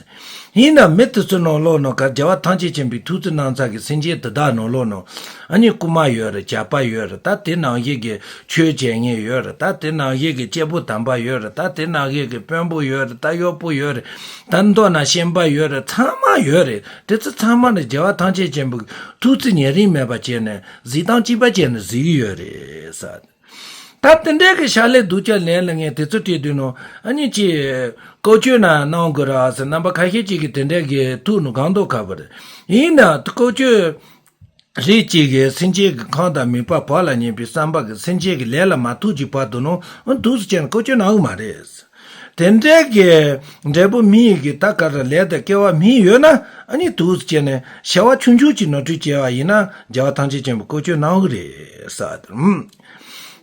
ཡིན་ན་མི་དེ་ཚོ་ནང་ལོགས་ནང་ག་རྒྱལ་བ་ཐམས་ཅད་མཁྱེན་པའི་ཐུགས་བརྩེ་གནང་ཚར་གི་སེམས་ཅན་དེ་དག་ནང་ལོགས་ནང་ཨ་ནི་རྐུ་མ་ཡོད་རེད། ཇག་པ་ཡོད་རེད། ད་དེ་ནང་བཞིན་གི་ཆོས་བྱེད་མཁན་ཡོད་རེད། ད་དེ་ནང་བཞིན་གི་སྐྱེས་བུ་དམ་པ་ཡོད་རེད། ད་དེ་ནང་བཞིན་གི་དཔོན་པོ་ཡོད་རེད། ད་གཡོག་པོ་ཡོད་རེད། ད་མདོ་ན་ཤན་པ་ཡོད་རེད། ཚང་མ་ཡོད་རེད། དེ་ཚོ་ཚང་མ་ནི་རྒྱལ་བ་ཐམས་ཅད་མཁྱེན་པའི་ཐུགས་བརྩེ་ཉེ་རིང་མེད་པ་བྱས་ནས་གཟིགས་སྟངས་གཅིག་པ་བྱས་ནས་གཟིགས་ཀྱི་ཡོད་རེད་ཟེར། ད་དེ་འདྲའི་གི་ཕྱག་ལས་སྡུག་ཅག་ལན་ལ་ངས་དེ་ཚོ་བྲིས་དུས་ནོ་ཨ་ནི་ཅི། བཀོལ་སྤྱོད་ན་གནང་དགོས་ར་ཟེར། རྣམ་པ་ཁ་ཤས་ཅིག་གིས་དེ་འདྲའི་གི་ཐུགས་ནོ་གང་དོ་ཁ་བར་ཡིན་ན་བཀོལ་སྤྱོད། རིགས་གཅིག་གིས་སེམས་ཅན་གྱི་ཁམས་དང་མི་ཕམ་བག་ལ་ཉལ་བའི་བསམ་པ་གིས་སེམས་ཅན་གྱི་ལས་ལ་མ་ཐུག་ཅིག་བར་དུ་ནོ་འདུག་སེ་བྱས་ནས་བཀོལ་སྤྱོད་གནང་གི་མ་རེད། དེ་འདྲའི་གི་འབྲས་བུ་སྨིན་ཡི་གི་ད་ག་ར་ལས་དང་སྐལ་བ་སྨིན་ཡོད་ན་ཨ་ནི་འདུག་སེ་བྱས་ནས་བྱ་བ་ཆུང་ཆུང་ཅིག་ནོར་འཁྲུལ་བྱས་པ་ཡིན་ན་རྒྱལ་བ་ཐམས་ཅད་མཁྱེན་པའི་བཀོལ་སྤྱོད་གནང་གི་རེད་ཟེར།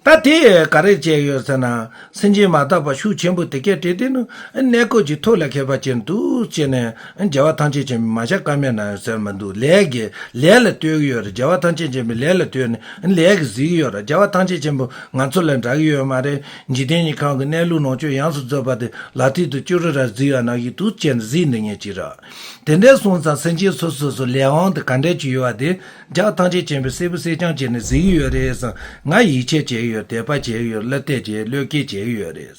ད་དེ་ག་རེ་བྱས་ཡོད་ཟེར་ན། སེམས་ཅན་མ་དག་པ་ཤུགས་ཆེན་པོ་དེ་སྐད་བྲིས་དེ་ནི་གནས་སྐབས་ཀྱི་ཐོག་ལ་མཁས་པ་ཅན་འདུག་ཅེས་ནས་རྒྱལ་བ་ཐམས་ཅད་མཁྱེན་པའི་མ་ཤ་ཀ་མེད་ན་ཡང་ཟེར་མི་འདུག་ལས་ཀྱི་ལས་ལ་ལྟོས་ཀྱི་ཡོད་རེད། རྒྱལ་བ་ཐམས་ཅད་མཁྱེན་པའི་ལས་ལ་ལྟོས་ནས་ལས་ཀྱི་གཟིགས་ཀྱི་ཡོད་རེད། རྒྱལ་བ་ཐམས་ཅད་མཁྱེན་པ་ང་ཚོ་ལ་འདྲ་གི་ཡོད་མ་རེད། འཇིག་རྟེན་གྱི་ཁམས་ཀྱི་གནས་ལུགས་ནང་ཆོས་ཡོངས་སུ་རྫོགས་པ་དེ་ལ་ཐིག་ཏུ་བཅུ་རུ་ར་གཟིགས་པ་ནང་བཞིན་དུ་བྱས་ནས་གཟིགས་འདི་ངེས་ཀྱི་རེད། དེ་འདྲའི་སོང་ཙང་སེམས་ཅན་སོ་སོ་སོ་ལས་དབང་དེ་ག་འདྲས་ཀྱི་ཡོད་པ་དེ། རྒྱལ་བ་ཐམས་ཅད་མཁྱེན་པས་གསལ་པོ་གསལ་རྐྱང་བྱས་ནས་གཟིགས་ཀྱི་ཡོད་རེད་བསམ། ང་ཡིད་ཆེས་བྱེད་ཀྱི་ཡོད། དད་པ་བྱེད་ཀྱི་ཡོད། བསླུ་བདེ་བྱེད། བློས་འགེལ་བྱེད་ཀྱི་ཡོད་རེད།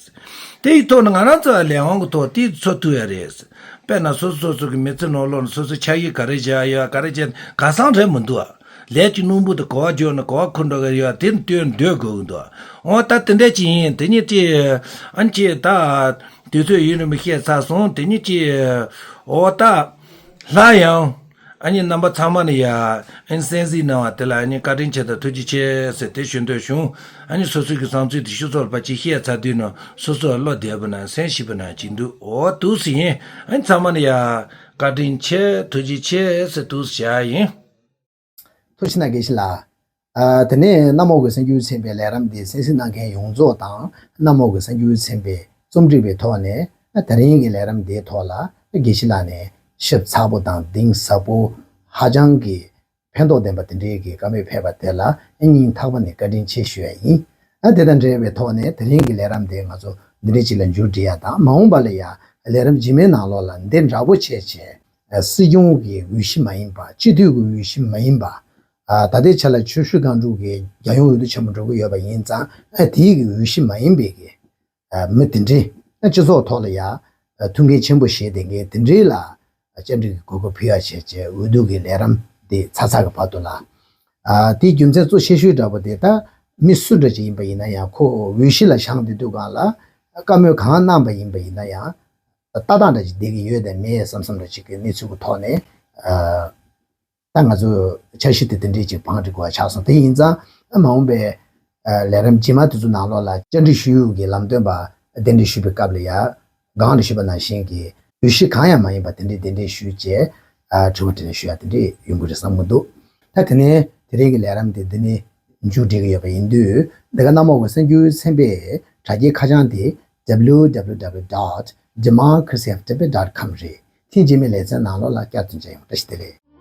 དེ་ཡི་ཐོག་ནས་ང་རང་ཚོ་ལ་ལས་དབང་གི་ཐོག་དེ་འཚོ་ཐུབ་ཡ་རེད། དཔེར་ན་སོ་སོ་སོ་སོ་གི་མི་ཚེ་ནང་ལོགས་ནས་སོ་སོའི་ཆ་ཤས་ག་རེ་བཞག་ཡོད། ག་རེ་བྱས། ག་སང་རེད་མི་འདུག་ཨ། ལས་ཀྱི་སྣུམ་པོ་དེ་ག་པར་འཇོག་ན་ག་པར་འཁུར་འགྲོ་གི་ཡོད། དེ་ནི་སྟོན་སྡོད་དགོས་ཀྱི་འདུག་འོ་ད་དེ་འདྲ་ཅིག་ཡིན། དེ་ཉིད་དེ་ཨ་ནི་ཅིག་ད་དུས་ཚོད་ཡུན་རིང་པོ་བཤད་ཚར་སོང་། དེ་ཉིད་ཅིག་འོ་ད་སླར་ཡང་། ཨ་ནི་རྣམ་པ་ཚང་མ་ནི་ཡ། ཨ་ནི་གསན་གཟིགས་གནང་བ་དེ་ལ་ཨ་ནི་བཀའ་དྲིན་ཆེ་དང་ཐུགས་རྗེ་ཆེ་ཟེར་དེ་ཞུ་འདོད་བྱུང་། ཨ་ནི་སོ་སོའི་གི་བསམ་ཚུལ་དེ་ཞུ་ཚོར་བ་ཅིག་བཤད་ཚར་དུས་ན་སོ་སོ་བློ་བདེ་པོ་ན་སེམས་ཞིབ་པོ་ན་ཅིག་འདུག་འོ་འདུག་སེ་ཡིན། ཨ་ནི་ཚང་མ་ནི་ཡ། བཀའ་དྲིན་ཆེ་ཐུགས་རྗེ་ཆེ་ཟེར་འདུག་སེ་བྱ་ཡིན། ཐུགས་རྗེ་གནང་། དགེ་བཤེས་ལགས། ཨ། དེ་ནས་གནམ་འོག་གི་གསར་འགྱུར་ཚན་པའི་ལས་རིམ་འདི་གསན་གཟིགས་གནང་མཁན་ཡོངས་རྫོགས་དང་། གནམ་འོག་གི་གསར་འགྱུར་ཚན་པའི་རྩོམ་སྒྲིག་པའི་ཐོག་ནས་དེ་རིང་གི་ལས་རིམ་འདིའི་ཐོག་ལ་དགེ་བཤེས་ལགས་ནས་ཞིབ་ཚགས་པོ་དང་གཏིང་ཟབ་པོ། ཧ་ཅང་གི་ཕན་ཐོགས་ལྡན་པ་དེ་འདྲའི་གི་བཀའ་མོལ་ཕེབས་པ་དེ་ལ་སྙིང་ཐག་པ་ནས་བཀའ་དྲིན་ཆེ་ཞུ་ཡ་ཡིན། ཨ། དེ་དང་འབྲེལ་བའི་ཐོག་ནས་དེ་རིང་གི་ལས་རིམ་འདི་ང་ཚོ་འདི་འདྲ་ཅིག་ལ་མཇུག་སྒྲིལ་ཡ་དང་། མ་འོངས་པ་ལ་ཡ་ལས་རིམ་རྗེས་མའི་ནང་ལོགས་ལ་འདི་འདྲ་པོ་བྱས་བྱས། སྲིད་སྐྱོང་གི་འོས་གཞི་མ་ཡིན་པ། སྤྱི་འཐུས་ཀྱི་འོས་གཞི་མ་ཡིན་པ། ཨ། ད་ལྟའི་ཆ་ལ་ཆུ་བཞི་སྒང་དྲུག་གི་རྒྱལ་ཡོངས་འོས་བསྡུ་ཆེན་མོ་འགྲོ་གི་ཡོད་པ་ཡིན་ཙང་། ཨ། དེའི་གི་འོས་གཞི་མ་ཡིན་པའི་གི། ཨ། མི་དེ་འདྲས། ཨ། སྤྱི་ཚོགས་ཐོག་ལ་ཡ། ཨ། ཐུགས་འགན་ཆེན་པོ་བཞེས་བསྡད་མཁན་དེ་འདྲས་ལ། ཨ། བཅར་འདྲི་གི་གོ་སྐབས་ཕུལ་ཡ་བྱས་བྱས་འོས་བསྡུ་གི་ལས་རིམ་དེ་ཚར་ཚར་གི་བར་དུ་ལ། ཨ། དེའི་རྒྱུ་མཚན་གཙོ་ཆེ་ཤོས་འདྲ་པོ་དེ་ད་མི་སུ་འདྲ་ཅིག་ཡིན་པ་ཡིན་ན་ཡང་། ཁོ་འོས་གཞི་ལ་བཞེངས་བསྡད་དུས་སྒང་ལ་བཀའ་མོལ་གང་གནང་པ་ཡིན་པ་ཡིན་ན་ཡང་། ལྟ་སྟངས་འདྲ་ཅིག་བསྡད་ཀྱི་ཡོད་དམ་མེད་བསམ་བསམ་འདྲ་ཅིག་གི་གནས་ཚུལ་གྱི་ཐོག་ནས། ཨ། ད་ང་ཚོས་འཆར་གཞི་དེ་དེ་འདྲས་ཅིག་བང་སྒྲིག་དགོས་པ་ཆགས་སོང་། དེ་ཡིན་ཙང་། ཨ། མ་འོངས་པའི། ཨ། ལས་རིམ་རྗེས་མ་དེ་ཚོ་ནང་ལོགས་ལ་བཅར་འདྲི་ཞུ་ཡུལ་གྱི་ལམ་སྟོན་པ་གདན་འདྲེན་ཞུས་པའི་སྐབས་ལ་ཡ། གོང་དུ་ཞུས་པ་ནང་བཞིན་གྱི་འོས་གཞི་གང་ཡང་མ་ཡིན་པ་དེ་འདྲས་གདན་འདྲེན་ཞུས་བྱས། ཨ། དྲི་བ་དྲིས་ལན་ཞུ་ཡ་དེ་འདྲས་ཡོང་གི་རེད་བསམ་གྱི་འདུག་ད་དེ་ནས་དེ་རིང་གི་ལས་རིམ་དེ་འདི་ནས་མཇུག་སྒྲིལ་གྱི་ཡོད་པ་ཡིན་དུས། འདི་ག་གནམ་འོག་གི་གསར་འགྱུར་ཚན་པའི་དྲ་རྒྱའི་ཁ་བྱང་དེ་www dot democracy of tibet dot com རེད། ཐེངས་རྗེས་མའི་ལེ་ཚན་ནང་ལོགས་ལ་བསྐྱར་དུ་མཇལ་ཡོང་། བཀྲ་ཤིས་བདེ་ལེགས།